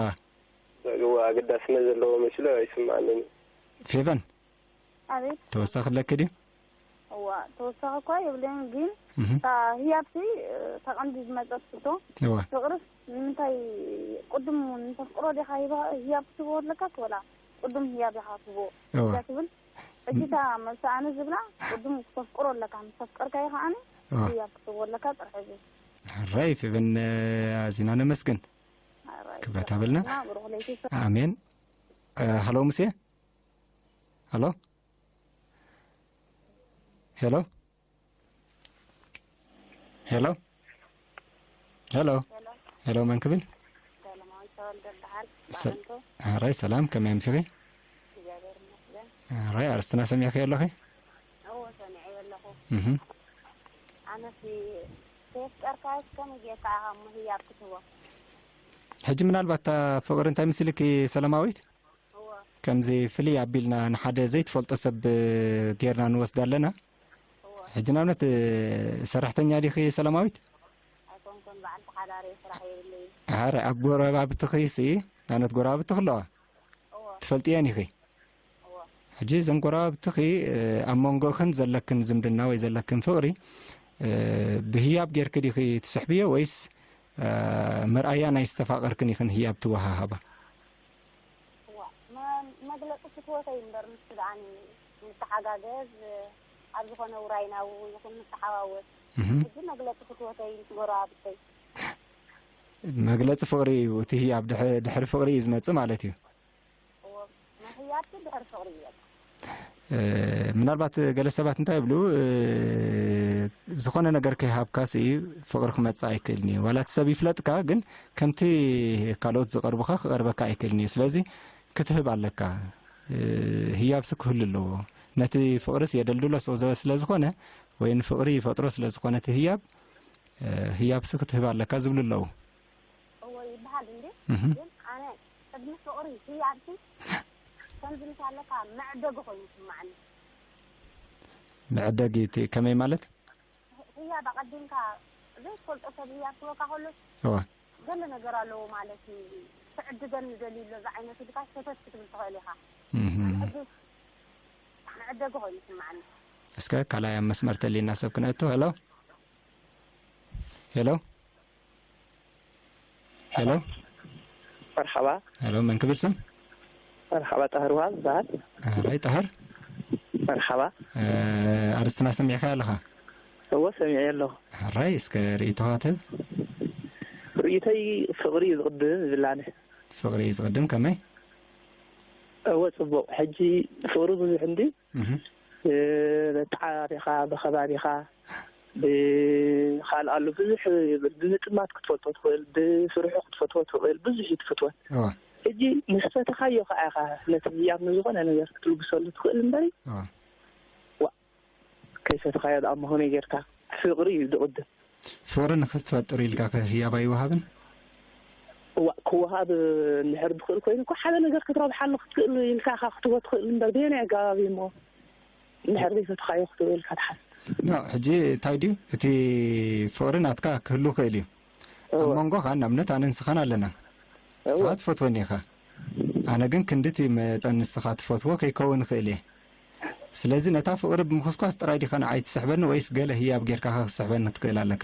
እወ፣ ኣገዳስነት ዘለዎ መሲሉ ኣይስምዓንን እዩ። ፌቨን፣ ኣቤት። ተወሳኺ ኣለኪ ድዩ? እዋ፣ ተወሳኺ እኳ የብለይን፣ ግን እህ። እታ ህያብሲ፣ እታ ቀንዲ ዝመጸት ሕቶ፣ እወ። ፍቕርስ ንምንታይ ቅድም ንተፍቅሮ ዲኻ ሂባ-፣ ህያብ ክትህቦ ኣለካ ክበላ፣ ቅድም ህያብ ኢኻ ትህቦ እወ። እያ ትብል። ሕጂ እታ መልሲ ኣነ ዝብላ፣ ቅድም ክተፍቅሮ ኣለካ፣ ምስ ተፍቀርካዮ ከዓኒ እወ። ህያብ ክትህቦ ኣለካ ጥራሕ እዩ። ሕራይ ፌቨን፣ ኣዚና ነመስግን። ኣራይ፣ ክብረት ሃበልና። ብሩኽ ለይቲ። ኣሜን። እ፣ ሃሎ ሙሴ። ሃሎ። ሄሎ። ሄሎ። ሄሎ። ሄሎ፣ መን ክብል? ሰለማዊት ተወልደ እበሃል። ሰ-፣ ባረንቶ። ኣራይ ሰላም፣ ከመይ ኣምሲኺ? እግዚኣብሔር ይመስገን። ኣራይ ኣርእስትና ሰሚዕኺ ኣለኺ? እወ፣ ሰሚዐ ኣለኹ። እህ። ኣነሲ ከየፍቀርካዮስ ከመይ ጌርካ ኢኻ እሞ ህያብ ክትህቦ? ሕጂ ምናልባት እታ ፍቕሪ እንታይ ምስልኪ ሰላማዊት? እወ። ከምዚ ፍልይ ኣቢልና ንሓደ ዘይትፈልጦ ሰብ ጌርና ንወስዳ ኣለና። እወ። ሕጂ ንኣብነት ሰራሕተኛ ዲኺ ሰላማዊት? ኣይኮንኩን፣ በዓልቲ ሓዳር እየ፣ ስራሕ የብለይን። ኣረ ኣብ ጎረባብትኺ ሲ፣ ንኣብነት ጎረባብትኺ ኣለዋ? እወ። ትፈልጥየን ኢኺ? እወ። ሕጂ እዘን ጎረባብትኺ፣ እ፣ ኣብ መንጎኽን ዘለክን ዝምድና ወይ ዘለክን ፍቕሪ፣ እ፣ ብህያብ ጌርኪ ዲኺ ትስሕብዮ ወይስ፣ እ፣ መርኣያ ናይ ዝተፋቐርክን ኢኽን ህያብ ትወሃሃባ? እዋ፣ መ-፣ መግለጺ ፍትወተይ እምበር፣ ንሱ ደኣኒ ንተሓጋገዝ፣ ኣብ ዝኾነ ውራይና እውን ይኹን ንተሓዋወስ። እህ። ሕጂ መግለጺ ፍትወተይ ምስ ጎረባብተይ። መግለጺ ፍቕሪ እዩ። እቲ ህያብ ድሕ-፣ ድሕሪ ፍቕሪ እዩ ዝመጽእ ማለት እዩ። እዎ፣ ናይ ህያብ ድሕሪ ፍቕሪ እዩ። እ፣ ምናልባት ገለ ሰባት እንታይ ይብሉ፣ እ፣ ዝኾነ ነገር ከይሃብካስ እዩ ፍቕሪ ክመጽእ ኣይክእልን እዩ። ዋላ እቲ ሰብ ይፍለጥካ፣ ግን ከምቲ ካልኦት ዝቐርቡኻ ክቐርበካ ኣይክእልን እዩ። ስለዚ ክትህብ ኣለካ። እ፣ ህያብሲ ክህሉ ኣለዎ። ነቲ ፍቕርስ የደልድሎ ስለ ዝኾነ፣ ወይ ንፍቕሪ ይፈጥሮ ስለ ዝኾነ እቲ ህያብ፣ እ፣ ህያብሲ ክትህብ ኣለካ ዝብሉ ኣለዉ። እዎ ይበሃል እንዴ? እህ። ግን ኣነ ቅድሚ ፍቕሪ ህያብሲ ከምዚ ምስ ኣለካ መዕደጊ ኮይኑ ይስምዓኒ። መዕደጊ እቲ ከመይ ማለት? ህያብ ኣቐዲምካ ዘይትፈልጦ ሰብ ህያብ ክህበካ ከሎ እዋ። ገለ ነገር ኣለዎ ማለት እዩ። ክዕድገኒ ደልዩ ኣሎ እዚ ዓይነት ኢልካ ሸተት ክትብል ትኽእል ኢኻ። እህ። ሕጂ መዕደጊ ኮይኑ ይስምዓኒ። እስከ ካልኣይ ኣብ መስመር ተሊና ሰብ ክነእቱ። ሄሎ? ሄሎ? ሄሎ? መርሓባ። ሄሎ፣ መን ክብል ስም? መርሓባ፣ ጣህር ውሃብ ዝበሃል። ሕራይ ጣህር። መርሓባ። እ፣ ኣርስትና ሰሚዕካ ኣለኻ? እወ፣ ሰሚዐ ኣለኹ። ሕራይ፣ እስከ ርእይቶኻ ትህብ? ርእይቶይ ፍቕሪ እዩ ዝቕድም ዝብል ኣነ። ፍቕሪ እዩ ዝቕድም ከመይ? እወ፣ ጽቡቕ። ሕጂ ፍቕሪ ብዙሕ እንድዩ። እህ። እ፣ ብተዓባቢኻ፣ ብኸባቢኻ፣ ብኻልእ ኣሎ ብዙሕ፣ ብምጥማት ክትፈልጦ ትኽእል፣ ብስርሑ ክትፈትዎ ትኽእል፣ ብዙሕ እዩ ትፈትወን። እዋ። ሕጂ ምስ ፈተኻዮ ከኣ ኢኻ ነቲ ህያብ ንዝኾነ ነገር ክትልግሰሉ ትኽእል እምበሪ፣ እዋ። ዋእ፣ ከይፈተኻዮ ደኣ እሞ ከመይ ጌርካ? ፍቕሪ እዩ ዝቕድም። ፍቕሪ ንኽትፈጥር ኢልካ ከ ህያብ ኣይወሃብን? እዋ፣ ክወሃብ እንድሕር ዝኽእል ኮይኑ እኮ ሓደ ነገር ክትረብሓሉ ክትክእል ኢልካ ኢኻ ክትህቦ ትኽእል እምበር፣ በየናይ ኣገባብ እዩ እሞ እንድሕር ዘይፈተኻዮ ክትህቦ ኢልካ ትሓስብ? ኖ፣ ሕጂ እንታይ ድዩ? እቲ ፍቕሪ ናትካ ክህሉ ይኽእል እዩ። ኣብ እወ። መንጎኻ ንኣብነት ኣነን ንስኻን ኣለና። እወ። ንስኻ ትፈትወኒ ኢኻ። ኣነ ግን ክንድቲ መጠን ንስኻ ትፈትዎ ከይከውን ይኽእል እየ። ስለዚ ነታ ፍቕሪ ብምኹስኳስ ጥራይ ዲኻ ንዓይ ትስሕበኒ ወይስ ገለ ህያብ ጌርካ ከ ክትስሕበኒ ክትክእል ኣለካ?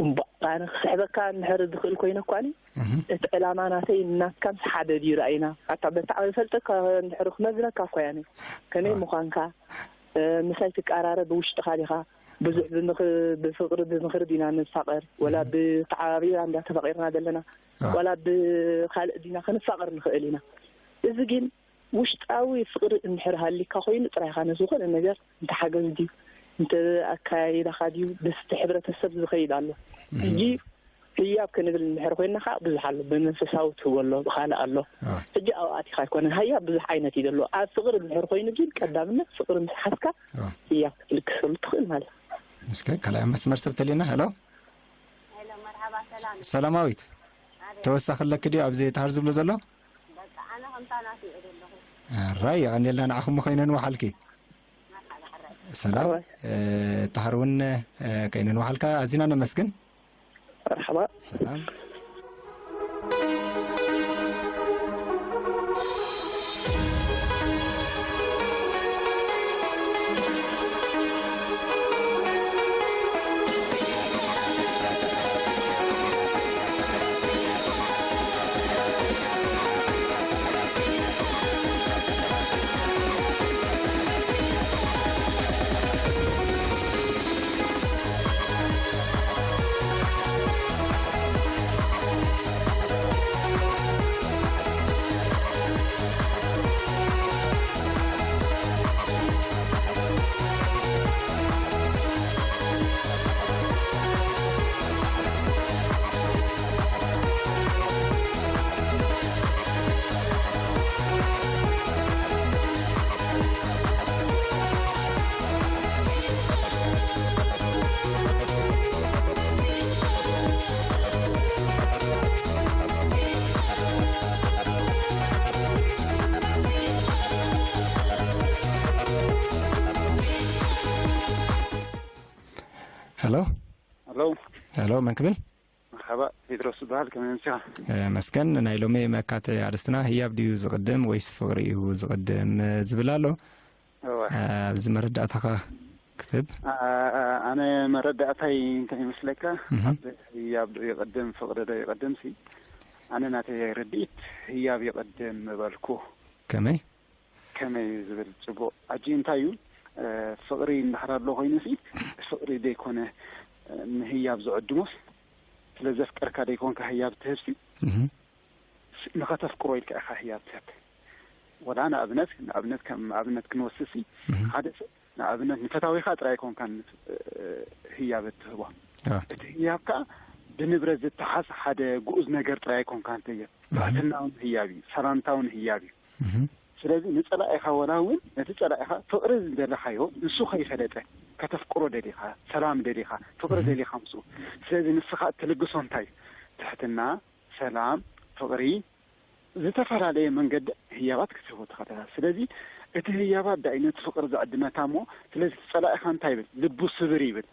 እምቧእ፣ ኣነ ክስሕበካ እንድሕር ዝኽእል ኮይነ እኳኒ፣ እህ። እቲ ዕላማ ናተይ ናትካ ምስ ሓደ ድዩ ራእይና? ኣታ በታ ይፈልጠካ እንድሕር ክመዝነካ እኳ እየ ኣነ። ከመይ ኣዋ። ምዃንካ፣ እ፣ ምሳይ ትቀራረብ ብውሽጥኻ ዲኻ? ብዙሕ ብምኽ-፣ ብፍቕሪ ብምኽሪ ዲና ንፋቐር? ወላ እህ። ብተዓባቢራ እንዳ ተፋቒርና ዘለና? ኣዋ። ወላ ብኻልእ ዲና ክንፋቐር ንኽእል ኢና። እዚ ግን ውሽጣዊ ፍቕሪ እንድሕር ሃሊካ ኮይኑ ጥራይ ኢኻ ነዚ ዝኾነ ነገር እንተ ሓገዝ ድዩ፣ እንተ ኣከያይዳኻ ድዩ፣ ምስቲ ሕብረተሰብ ዝኸይድ ኣሎ። እህ። ሕጂ ህያብ ክንብል እንድሕር ኮይንና ከዓ ብዙሕ ኣሎ። ብመንፈሳዊ ትህቦ ኣሎ፣ ብኻልእ ኣሎ። ኣዋ። ሕጂ ኣብኡ ኣቲኻ ኣይኮነን። ህያብ ብዙሕ ዓይነት እዩ ዘሎ። ኣብ ፍቕሪ እንድሕር ኮይኑ ግን ቀዳምነት ፍቕሪ ምስ ሓዝካ ኣዋ። ህያብ ክትልግሰሉ ትኽእል ማለት እዩ። እስከ ካልኣይ መስመር ሰብ ተሊና። ሄሎ። ሄሎ፣ መርሓባ፣ ሰላም። ሰላማዊት፣ ኣቤት። ተወሳኺ ኣለኪ ድዩ ኣብዚ ጣህር ዝብሎ ዘሎ? በቃ፣ ኣነ ከምታ ናቱ እየ ዘለኹ። ኣራይ፣ የቐንየልና ንዓኹም ከይነን ወሓልኪ። መርሓባ፣ ሕራይ። ሰላም። ኣራይ። እ፣ ጣህር እውን፣ እ፣ ከይነን ወሓልካ ኣዚና ነመስግን። መርሓባ። ሰላም። ሄሎ። ሄሎ። ሄሎ፣ መን ክብል? መርሓባ፣ ጴጥሮስ ዝበሃል፣ ከመይ ኣምሲኻ? እ፣ መስገን፣ ናይ ሎሚ መካትዒ ኣርእስትና ህያብ ድዩ ዝቕድም ወይስ ፍቕሪ እዩ ዝቕድም ዝብል ኣሎ። እወ። ኣብዚ መረዳእታኻ ክትህብ? ኣ-፣ ኣነ መረዳእታይ እንታይ ይመስለካ? እህ። ኣብ ህያብ ዶ ይቐድም ፍቕሪ ዶ ይቐድም ሲ፣ ኣነ ናተይ ርድኢት ህያብ ይቐድም ምበልኩ። ከመይ? ከመይ ዝብል ጽቡቕ። ኣጂ እንታይ እዩ፣ እ፣ ፍቕሪ እንድሕር ኣሎ ኮይኑሲ፣ ፍቕሪ ዘይኮነ፣ እ፣ ንህያብ ዝዕድሞስ፣ ስለ ዘፍቀርካ ደይኮንካ ህያብ ትህብሲ፣ ንኸተፍቅሮ ኢልካ ኢኻ ህያብ ትህብ። ወላ ንኣብነት ንኣብነት ከም ኣብነት ክንወስድሲ፣ ሓደ ሰብ ንኣብነት ንፈታዊኻ ጥራይ ኣይኮንካን ህያብ እትህቦ። እቲ ህያብ ከኣ ብንብረት ዝተሓዝ ሓደ ግኡዝ ነገር ጥራይ ኣይኮንካን ትህብ። ትሕትናውን ህያብ እዩ፣ ሰላምታውን ህያብ እዩ። ስለዚ ንጸላኢኻ ወላ እውን ነቲ ጸላኢኻ ፍቕሪ ዝደለኻዮ ንሱ ከይፈለጠ ከተፍቅሮ ደሊኻ፣ ሰላም ደሊኻ፣ ፍቕሪ ደሊኻ ምስኡ። ስለዚ ንስኻ እትልግሶ እንታይ እዩ? ትሕትና፣ ሰላም፣ ፍቕሪ፣ ዝተፈላለየ መንገዲ ህያባት ክትህቦ ትኽእል ኢኻ። ስለዚ እቲ ህያባት ዳእዩ ነቲ ፍቕሪ ዝዕድመካ እሞ፣ ስለዚ እቲ ጸላኢኻ እንታይ ይብል? ልቡ ስብር ይብል።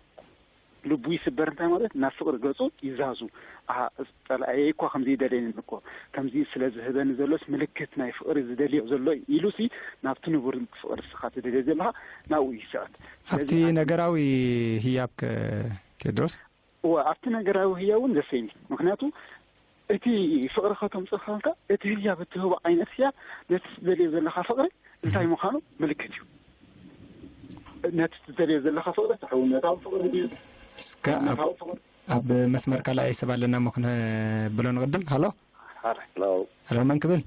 ልቡ ይስበር እንታይ ማለት? ናብ ፍቕሪ ገጹ ይዛዙ። ኣሃ፣ ጸላእየይ እኳ ከምዚ ይደልየኒ እኮ፣ ከምዚ ስለ ዝህበኒ ዘሎስ ምልክት ናይ ፍቕሪ ዝደልዮ ዘሎ እዩ ኢሉሲ ናብቲ ንቡር ፍቕሪ ንስኻ ትደልዮ ዘለኻ ናብኡ ይስዕብ። ስለዚ ኣብቲ ኣብ ነገራዊ ህያብ ከ ቴድሮስ? እወ፣ ኣብቲ ነገራዊ ህያብ እውን ዘሰይም እዩ። ምኽንያቱ እቲ ፍቕሪ ከተምጽእ ከለካ እቲ ህያብ እትህቦ ዓይነት ህያብ ነቲ ትደልዮ ዘለኻ ፍቕሪ እንታይ ምዃኑ ምልክት እዩ። ነቲ ትደልዮ ዘለኻ ፍቕሪ እቲ ሕውነታዊ ፍቕሪ ድዩ? እስከ ኣብ፣ እምነታዊ ፍቕሪ? ኣብ መስመር ካልኣይ ሰብ ኣለና እሞ ክነብሎ ንቕድም። ሃሎ? ሃሎ። ሃሎ፣ መን ክብል?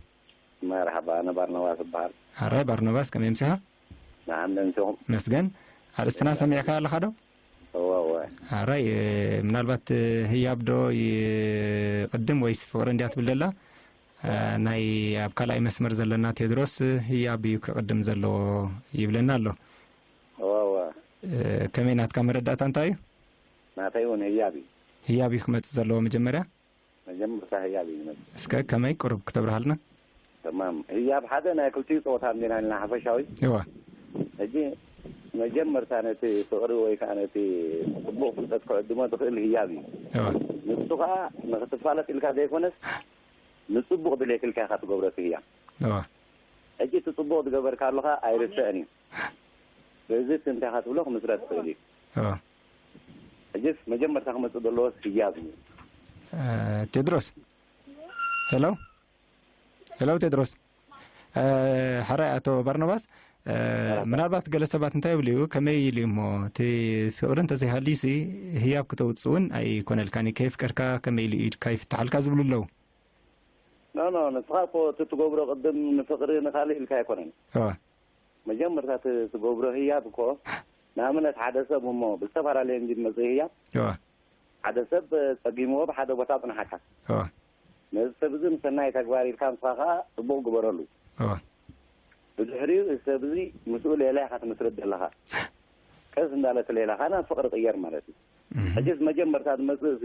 መርሓባ፣ ኣነ ባርናባስ እበሃል። ኣራይ ባርናባስ፣ ከመይ ኣምሲኻ? ደሓን ዶ ኣምሲኹም? መስገን። ኣርእስትና ሰሚዕካ ኣለኻ ዶ? እወ፣ እወ። ኣራይ፣ እ፣ ምናልባት፣ እ፣ ህያብ ዶ ይቕድም ወይስ ፍቕሪ እንድያ ትብል ዘላ? እ፣ ናይ ኣብ ካልኣይ መስመር ዘለና ቴድሮስ፣ እ፣ ህያብ እዩ ክቕድም ዘለዎ ይብለና ኣሎ። እወ፣ እወ። እ፣ ከመይ ናትካ መረዳእታ እንታይ እዩ? ናተይ እውን ህያብ እዩ። ህያብ እዩ ክመጽእ ዘለዎ መጀመርያ? መጀመርታ ህያብ እዩ ዝመጽእ። እስከ ከመይ ቁሩብ ክተብርሃልና? ተማም። ህያብ ሓደ ናይ ክልቲኡ ጸወታ እንዲና ኢልና ሓፈሻዊ። እወ። ሕጂ መጀመርታ ነቲ ፍቕሪ ወይ ከኣ ነቲ ጽቡቕ ፍልጠት ክዕድሞ ትኽእል ህያብ እዩ። እወ። ንሱ ከኣ ንኽትፋለጥ ኢልካ ዘይኮነስ ንጽቡቕ ድሌት ኢልካ ኢኻ ትገብሮ እቲ ህያብ። እወ። ሕጂ እቲ ጽቡቕ ዝገበርካሉ ከኣ ኣይርስዕን እዩ። በዚ እቲ እንታይ ኢኻ ትብሎ ክምስረት ትኽእል እዩ። እወ። ሕጂስ መጀመርታ ክመጽእ ዘለዎስ ህያብ እዩ። እ፣ ቴድሮስ። ሄሎ? ሄሎ ቴድሮስ። እ፣ ሕራይ ኣቶ ባርናባስ፣ እ፣ መርሓባ። ምናልባት ገለ ሰባት እንታይ ይብሉ እዩ፣ ከመይ ኢሉ እዩ እሞ፣ እቲ ፍቕሪ እንተዘይሃልዩሲ ህያብ ክተውጽእ እውን ኣይኮነልካን እዩ፣ ከየፍቀርካ ከመይ ኢሉ ኢድካ ይፍትሓልካ ዝብሉ ኣለዉ። ኖ፣ ኖ፣ ንስኻ እኮ እቲ ትገብሮ ቅድም ንፍቕሪ ንኻልእ ኢልካ ኣይኮነን። እወ። መጀመርታ ት-፣ ትገብሮ ህያብ እኮ ንኣብነት ሓደ ሰብ እሞ ብዝተፈላለየ እንጂ ዝመጽእ ህያብ እወ። ሓደ ሰብ ጸጊምዎ ብሓደ ቦታ ጽንሓካ። እወ። ነዚ ሰብ እዚ ንሰናይ ተግባር ኢልካ ንስኻ ከኣ ጽቡቕ ግበረሉ። እወ። ብድሕሪኡ እዚ ሰብ እዚ ምስኡ ሌላ ኢኻ ትምስርት ዘለኻ። ቀስ እንዳለ እቲ ሌላኻ ናብ ፍቕሪ ቅየር ማለት እዩ። እህ። ሕጂስ መጀመርታ ዝመጽእ እዚ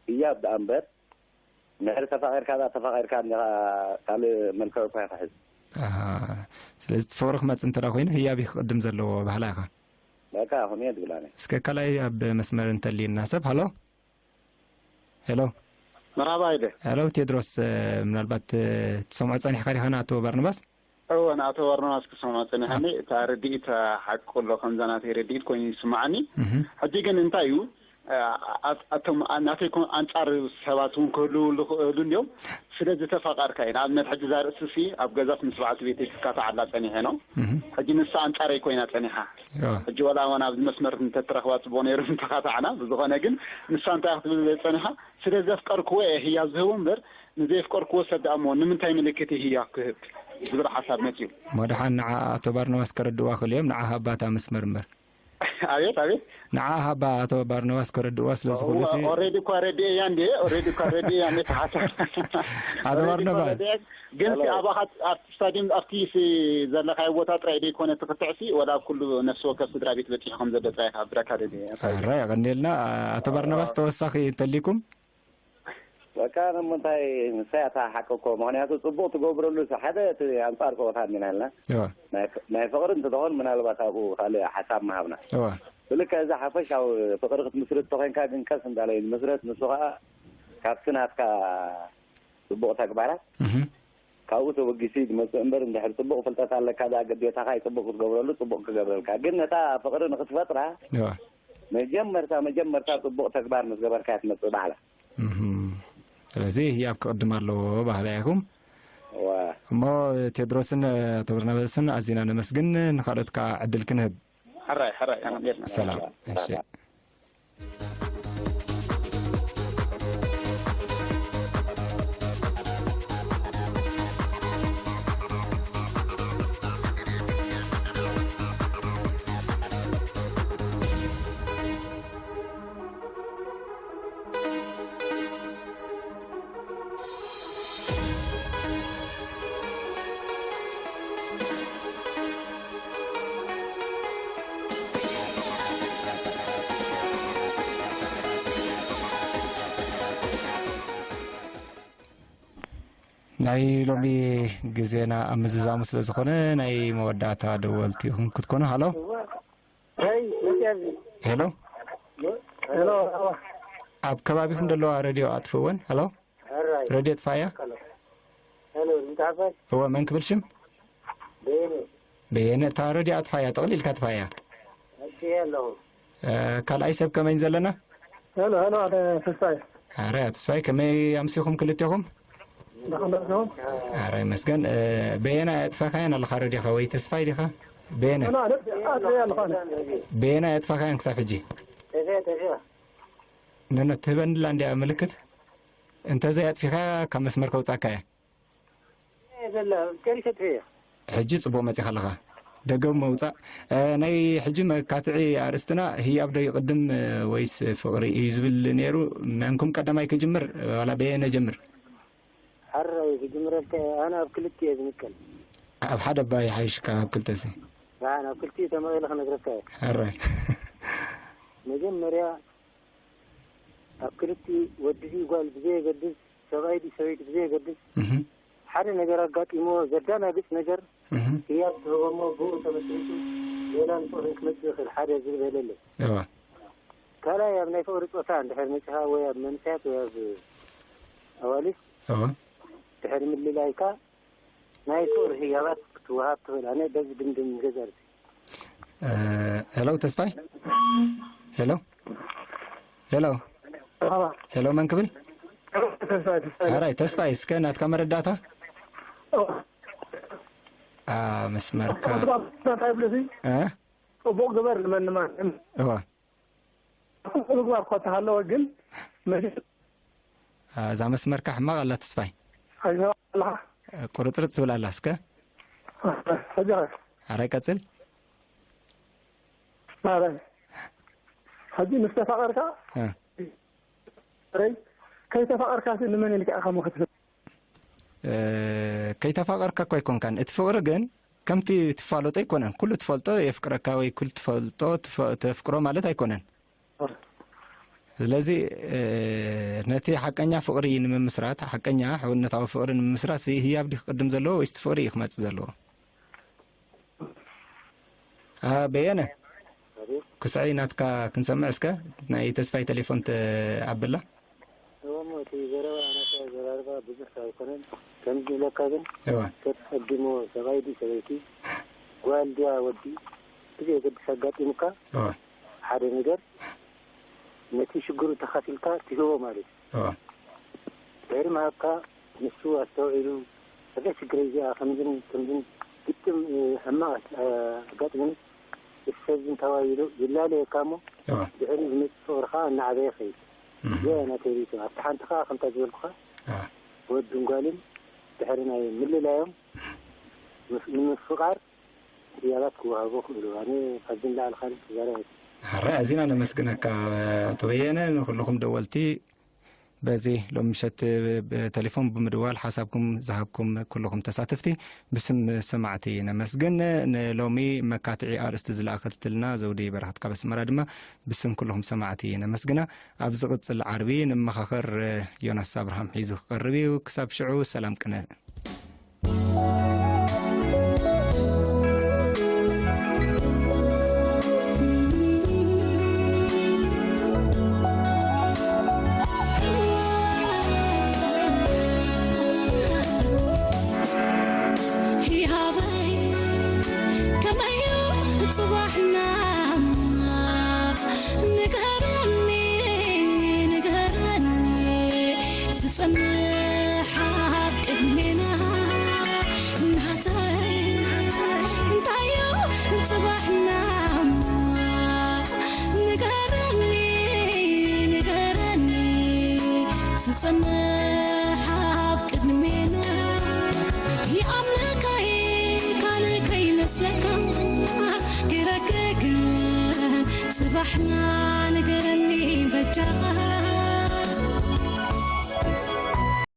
ህያብ ደኣ እምበር እንድሕሪ ተፋቒርካ ደኣ ተፋቒርካ እንዲኻ ካልእ መልክዕ እኳ ይኽሕዝ። ኣሃ። ስለዚ እቲ ፍቕሪ ክመጽእ እንተ ደኣ ኮይኑ ህያብ እዩ ክቕድም ዘለዎ በሃላይ ኢኻ። በቃ ከምኡ እየ ዝብል ኣነ። እስከ ካልኣይ ኣብ መስመር እንተልዩና ሰብ። ሃሎ? ሄሎ? መርሃባ ኢለ። ሄሎ ቴድሮስ፣ እ፣ ምናልባት፣ እ፣ ትሰምዖ ጸኒሕካ ዲኻ ንኣቶ ባርናባስ? እወ፣ ንኣቶ ባርናባስ ክሰምዖ ጸኒሐኒ። እታ ርድኢት ሓቂ ኣሎ፣ ከምዛ ናተይ ርድኢት ኮይኑ ይስምዓኒ። እህ። ሕጂ ግን እንታይ እዩ፣ እ፣ ኣት-፣ ኣቶም ኣ-፣ ናተይ ኮ-፣ ኣንጻር ሰባት እውን ክህልዉ ዝኽእሉ እንድዮም። ስለ ዝተፋቐርካ እዩ። ንኣብነት፣ ሕጂ እዛ ርእስሲ ኣብ ገዛስ ምስ በዓልቲ ቤተይ ክካታዓላ ጸኒሐ ነው። እህ። ሕጂ ንሳ ኣንጻረይ ኮይና ጸኒሓ። እወ። ሕጂ ዋላ እውን ኣብዚ መስመር እንተትረኽባ ጽቡቕ ነይሩ ምተኻታዕና። ብዝኾነ ግን ንሳ እንታይ ክትብል ጸኒሓ፣ ስለ ዘፍቀርክዎ እየ ህያብ ዝህቦ እምበር፣ ንዘየፍቀርክዎ ሰብ ደኣ እሞ ንምንታይ ምልክት እዩ ህያብ ክህብ ዝብል ሓሳብ መጺኡ። እሞ ደሓን ንዓ ኣቶ ባርናባስ ከረድእዋ ክእሉ እዮም፣ ንዓ ሃባ እታ መስመር እምበር። ኣቤት፣ ኣቤት። ንዓ ሃባ ኣቶ ባርናባስ ከረድእዋ ስለ ዝኽእሉ ሲ ኦሬዲ እኳ ረድኤያ እንዴ፣ ኦሬዲ እኳ ረድኤያ እንዴ፣ ተሓሳብ። ኣቶ ኦሬዲ እኳ ባርናባስ። ረድኤያ፣ ግን ሲ ሄሎ። ኣባኻ ኣብቲ ስታዲየም፣ ኣብቲ ሲ ዘለኻዮ ቦታ ጥራይ ደይኮነ ትኽትዕ ሲ፣ ወላ ኣብ ኩሉ ነፍሲ ወከፍ ስድራ ቤት በጺሑ ከም ዘሎ ጥራይ ክሕብረካ ደልየ። ኣታ ኣረ፣ የቐንየልና። ኣቶ ባርናባስ፣ ተወሳኺ እንተሊኩም? በቃ፣ ንምንታይ ንሳይ ኣታ ሓቂ እኮ፣ ምኽንያቱ ጽቡቕ ትገብረሉ ሲ፣ ሓደ እቲ ኣንጻር ጸወታ እንዲና ኢልና። እወ። ናይ ፍ-፣ ናይ ፍቕሪ እንትኸውን ምናልባት ኣብኡ ካልእ ሓሳብ ምሃብና። እወ። ብልክዕ እዚ ሓፈሻዊ ፍቕሪ ክትምስርት ተኾይንካ ግን ቀስ እንዳለ እዩ ዝምስረት። ንሱ ኸኣ ካብቲ ናትካ ጽቡቕ ተግባራት እህ። ካብኡ ተበጊሱ እዩ ዝመጽእ እምበር፣ እንድሕር ጽቡቕ ፍልጠት ኣለካ ደኣ ግዴታኻ እዩ ጽቡቕ ክትገብረሉ፣ ጽቡቕ ክገብረልካ። ግን ነታ ፍቕሪ ንኽትፈጥራ እወ። መጀመርታ፣ መጀመርታ ጽቡቕ ተግባር ምስ ገበርካ እያ ትመጽእ ባዕላ። እህ። ስለዚ ህያብ ክቕድም ኣለዎ በሃላይ ኢኹም። እወ። እሞ ቴድሮስን ኣቶ በርናባስን ኣዚና ነመስግን፣ ንኻልኦት ከኣ ዕድል ክንህብ። ሕራይ፣ ሕራይ፣ ኣነ ጌርና። ሰላም። እሺ። ናይ ሎሚ ግዜና ኣብ ምዝዛሙ ስለ ዝኾነ፣ ናይ መወዳእታ ደወልቲ ኢኹም ክትኮኑ። ሃሎ። ሄይ፣ መጽያዚ። ሄሎ። ሄሎ። ኣብ ከባቢኹም ዘለዋ ሬድዮ ኣጥፍእወን። ሃሎ። ሄሎ፣ እንታይ ሓፋሽ? እወ፣ መን ክብል ሽም? በየነ። በየነ፣ እታ ሬድዮ ኣጥፋያ፣ ጥቕሊልካ ኣጥፋያ። እሺ፣ ኣለኹ። እ፣ ካልኣይ ሰብ ከመይ ዘለና? ሄሎ፣ ሄሎ፣ ኣነ ተስፋይ። ኣረ፣ ተስፋይ፣ ከመይ ኣምሲኹም ክልቴኹም? ደሓን ዶ? ኣረ፣ ይመስገን። እ፣ በየነ፣ ኣጥፋኻያን ኣለኻ ሬድዮኻ ወይ ተስፋይ ዲኻ? በየነ። ሄሎ፣ ኣነ ኣጥፋያ ኣለኹ ኣነ። በየነ፣ ኣጥፋኻያን ክሳብ ሕጂ? ተስፋይ፣ ተስፋይ። ነነ፣ ትህበንላ እንድያ ምልክት? እንተዘይ ኣጥፊኻ ካብ መስመር ከውጻካ እየ። እየ ዘላ፣ ጨሪሰ ጥፍኤ። ሕጂ ጽቡቕ መጺኻ ኣለኻ። ደገም መውጻእ። እ፣ ናይ ሕጂ መካትዒ ኣርእስትና ህያብ ዶ ይቕድም፣ እ፣ ወይስ ፍቕሪ እዩ ዝብል ነይሩ። መንኩም ቀዳማይ ክጅምር፣ ዋላ በየነ ጀምር? ሓራይ ክጅምረልካ እየ። ኣነ ኣብ ክልቲኡ እየ ዝምቀል። ኣብ ሓደ እባ ይሓይሽካ፣ ኣብ ክልተሲ። ኣነ ኣብ ክልቲኡ ተመቒለ ክነግረካ እየ። ሕራይ። መጀመርያ ኣብ ክልቲኡ ወዲ ድዩ ጓል ብዘየገድስ፣ ሰብኣይ ድዩ ሰበይቲ ብዘየገድስ፣ እህ። ሓደ ነገር ኣጋጢሞ ዘዳናግጽ ነገር እህ። ህያብ ትህቦ እሞ ብኡ ተመስሪቱ ሌላ ንፍቕሪ ክመጽእ ይኽእል፣ ሓደ ዝብል የለለይ። እዋ። ካልኣይ ኣብ ናይ ፍቕሪ ጾታ እንድሕር መጺኻ ወይ ኣብ መንእሰያት ወይ ኣብ ኣዋልድ እዋ። ድሕሪ ምልላይካ ናይ ፍቕሪ ህያባት ክትወሃብ ትኽእል። ኣነ በዚ ድምድም ገዛ ርእሲ። እ፣ ሄሎ ተስፋይ? ሄሎ? ሄሎ? ኣባ። ሄሎ መን ክብል? ተስፋይ፣ ተስፋይ። ኣራይ ተስፋይ፣ እስከ ናትካ መረዳእታ? ኦ። ኣ፣ መስመርካ። እንታይ ብለሲ? እ? ጽቡቕ ግበር ንመን ንማን። እዋ። ጽቡቕ ምግባር እኳ ተሃለወ ግን መጀ- ኣ፣ እዛ መስመርካ ሕማቕ ኣላ ተስፋይ። ኣይሰማዕ ኣለኻ? ቁርጽርጽ ትብል ኣላ እስከ። ሕጂ ኸ? ኣራይ ቀጽል። ኣራይ። ሕጂ ምስ ተፋቐርካ፣ እ። ኣራይ፣ ከይተፋቐርካ ንመን ኢልካ ኢኻ እሞ ክትብል? እ፣ ከይተፋቐርካ እኮ ኣይኮንካን። እቲ ፍቕሪ ግን ከምቲ ትፋለጦ ኣይኮነን። ኩሉ ትፈልጦ የፍቅረካ ወይ ኩሉ ትፈልጦ ትፈ-፣ ተፍቅሮ ማለት ኣይኮነን። እ። ስለዚ፣ እ፣ ነቲ ሓቀኛ ፍቕሪ ንምምስራት፣ ሓቀኛ ሕውነታዊ ፍቕሪ ንምምስራት ሲ ህያብ ድዩ ክቕድም ዘለዎ ወይስ እቲ ፍቕሪ እዩ ክመጽእ ዘለዎ? ኣ፣ በየነ፣ ኣቤት። ክስዐይ ናትካ ክንሰምዕ እስከ፣ ናይ ተስፋይ ቴሌፎን ተዓብላ። እሞ እቲ ዘረባ ናትካ ዘራርባ ብዙሕ ኣይኮነን። ከምዚ ኢለካ ግን፣ እዋ። ተትቀድሞ ሰብኣይ ድዩ ሰበይቲ፣ ጓል ድያ ወዲ፣ ብዘየገድስ ኣጋጢሙካ እዋ። ሓደ ነገር፣ ነቲ ሽግሩ ተኻፊልካ ትህቦ ማለት እዩ። እዋ። ድሕሪ ምሃብካ፣ ንሱ ኣስተውዒሉ፣ እዛ ሽግረይ እዚኣ ከምዝን ከምዝን ግጥም፣ እ፣ ሕማቕ፣ እ፣ ኣጋጢሙኒ፣ እቲ ሰብ ዝን ተባሂሉ ይላለየካ እሞ፣ እዋ። ድሕሪ ዝመጽእ ፍቕሪ ኸኣ እናዓበየ ይኸይድ። እህ። እዚኣ እያ ናተይ ርእይቶ። ኣብቲ ሓንቲ ኸኣ ከምታ ዝበልኩኻ፣ እዋ። ወድን ጓልን ድሕሪ ናይ ምልላዮም፣ ምስ-፣ ንምፍቓር ህያባት ክወሃቦ ክእሉ። ኣነ ካብዚ ንላዕሊ ካልእ ክዛረብ ኣይክእልን። ኣረ፣ ኣዚና ነመስግነካ ኣቶ በየነ፣ ንኹልኹም ደወልቲ በዚ ሎሚ ምሸት ብቴሌፎን ብምድዋል ሓሳብኩም ዝሃብኩም ኩልኹም ተሳተፍቲ ብስም ሰማዕቲ ነመስግን። ንሎሚ መካትዒ ኣርእስቲ ዝለኣኸትልና ዘውዲ በረኸት ካብ ኣስመራ ድማ ብስም ኩልኹም ሰማዕቲ ነመስግና። ኣብ ዝቕጽል ዓርቢ ንመኻኸር። ዮናስ ኣብርሃም ሒዙ ክቐርብ እዩ። ክሳብ ሽዑ ሰላም ቅነ። ይሃበይ ከመዩ ጽባሕና ንገረኒ፣ ንገረኒ ዝጸንሕ ኣብ ቅድሜና ናተይ እንታዩ ጽባሕና ንገረኒ፣ ንገረኒ ዝጸንሕ ኣብ ቅድሜና ይኣምነካይ ካልእ ከይመስለካ ግረግግን ጽባሕና ንገረኒ በጃኻ።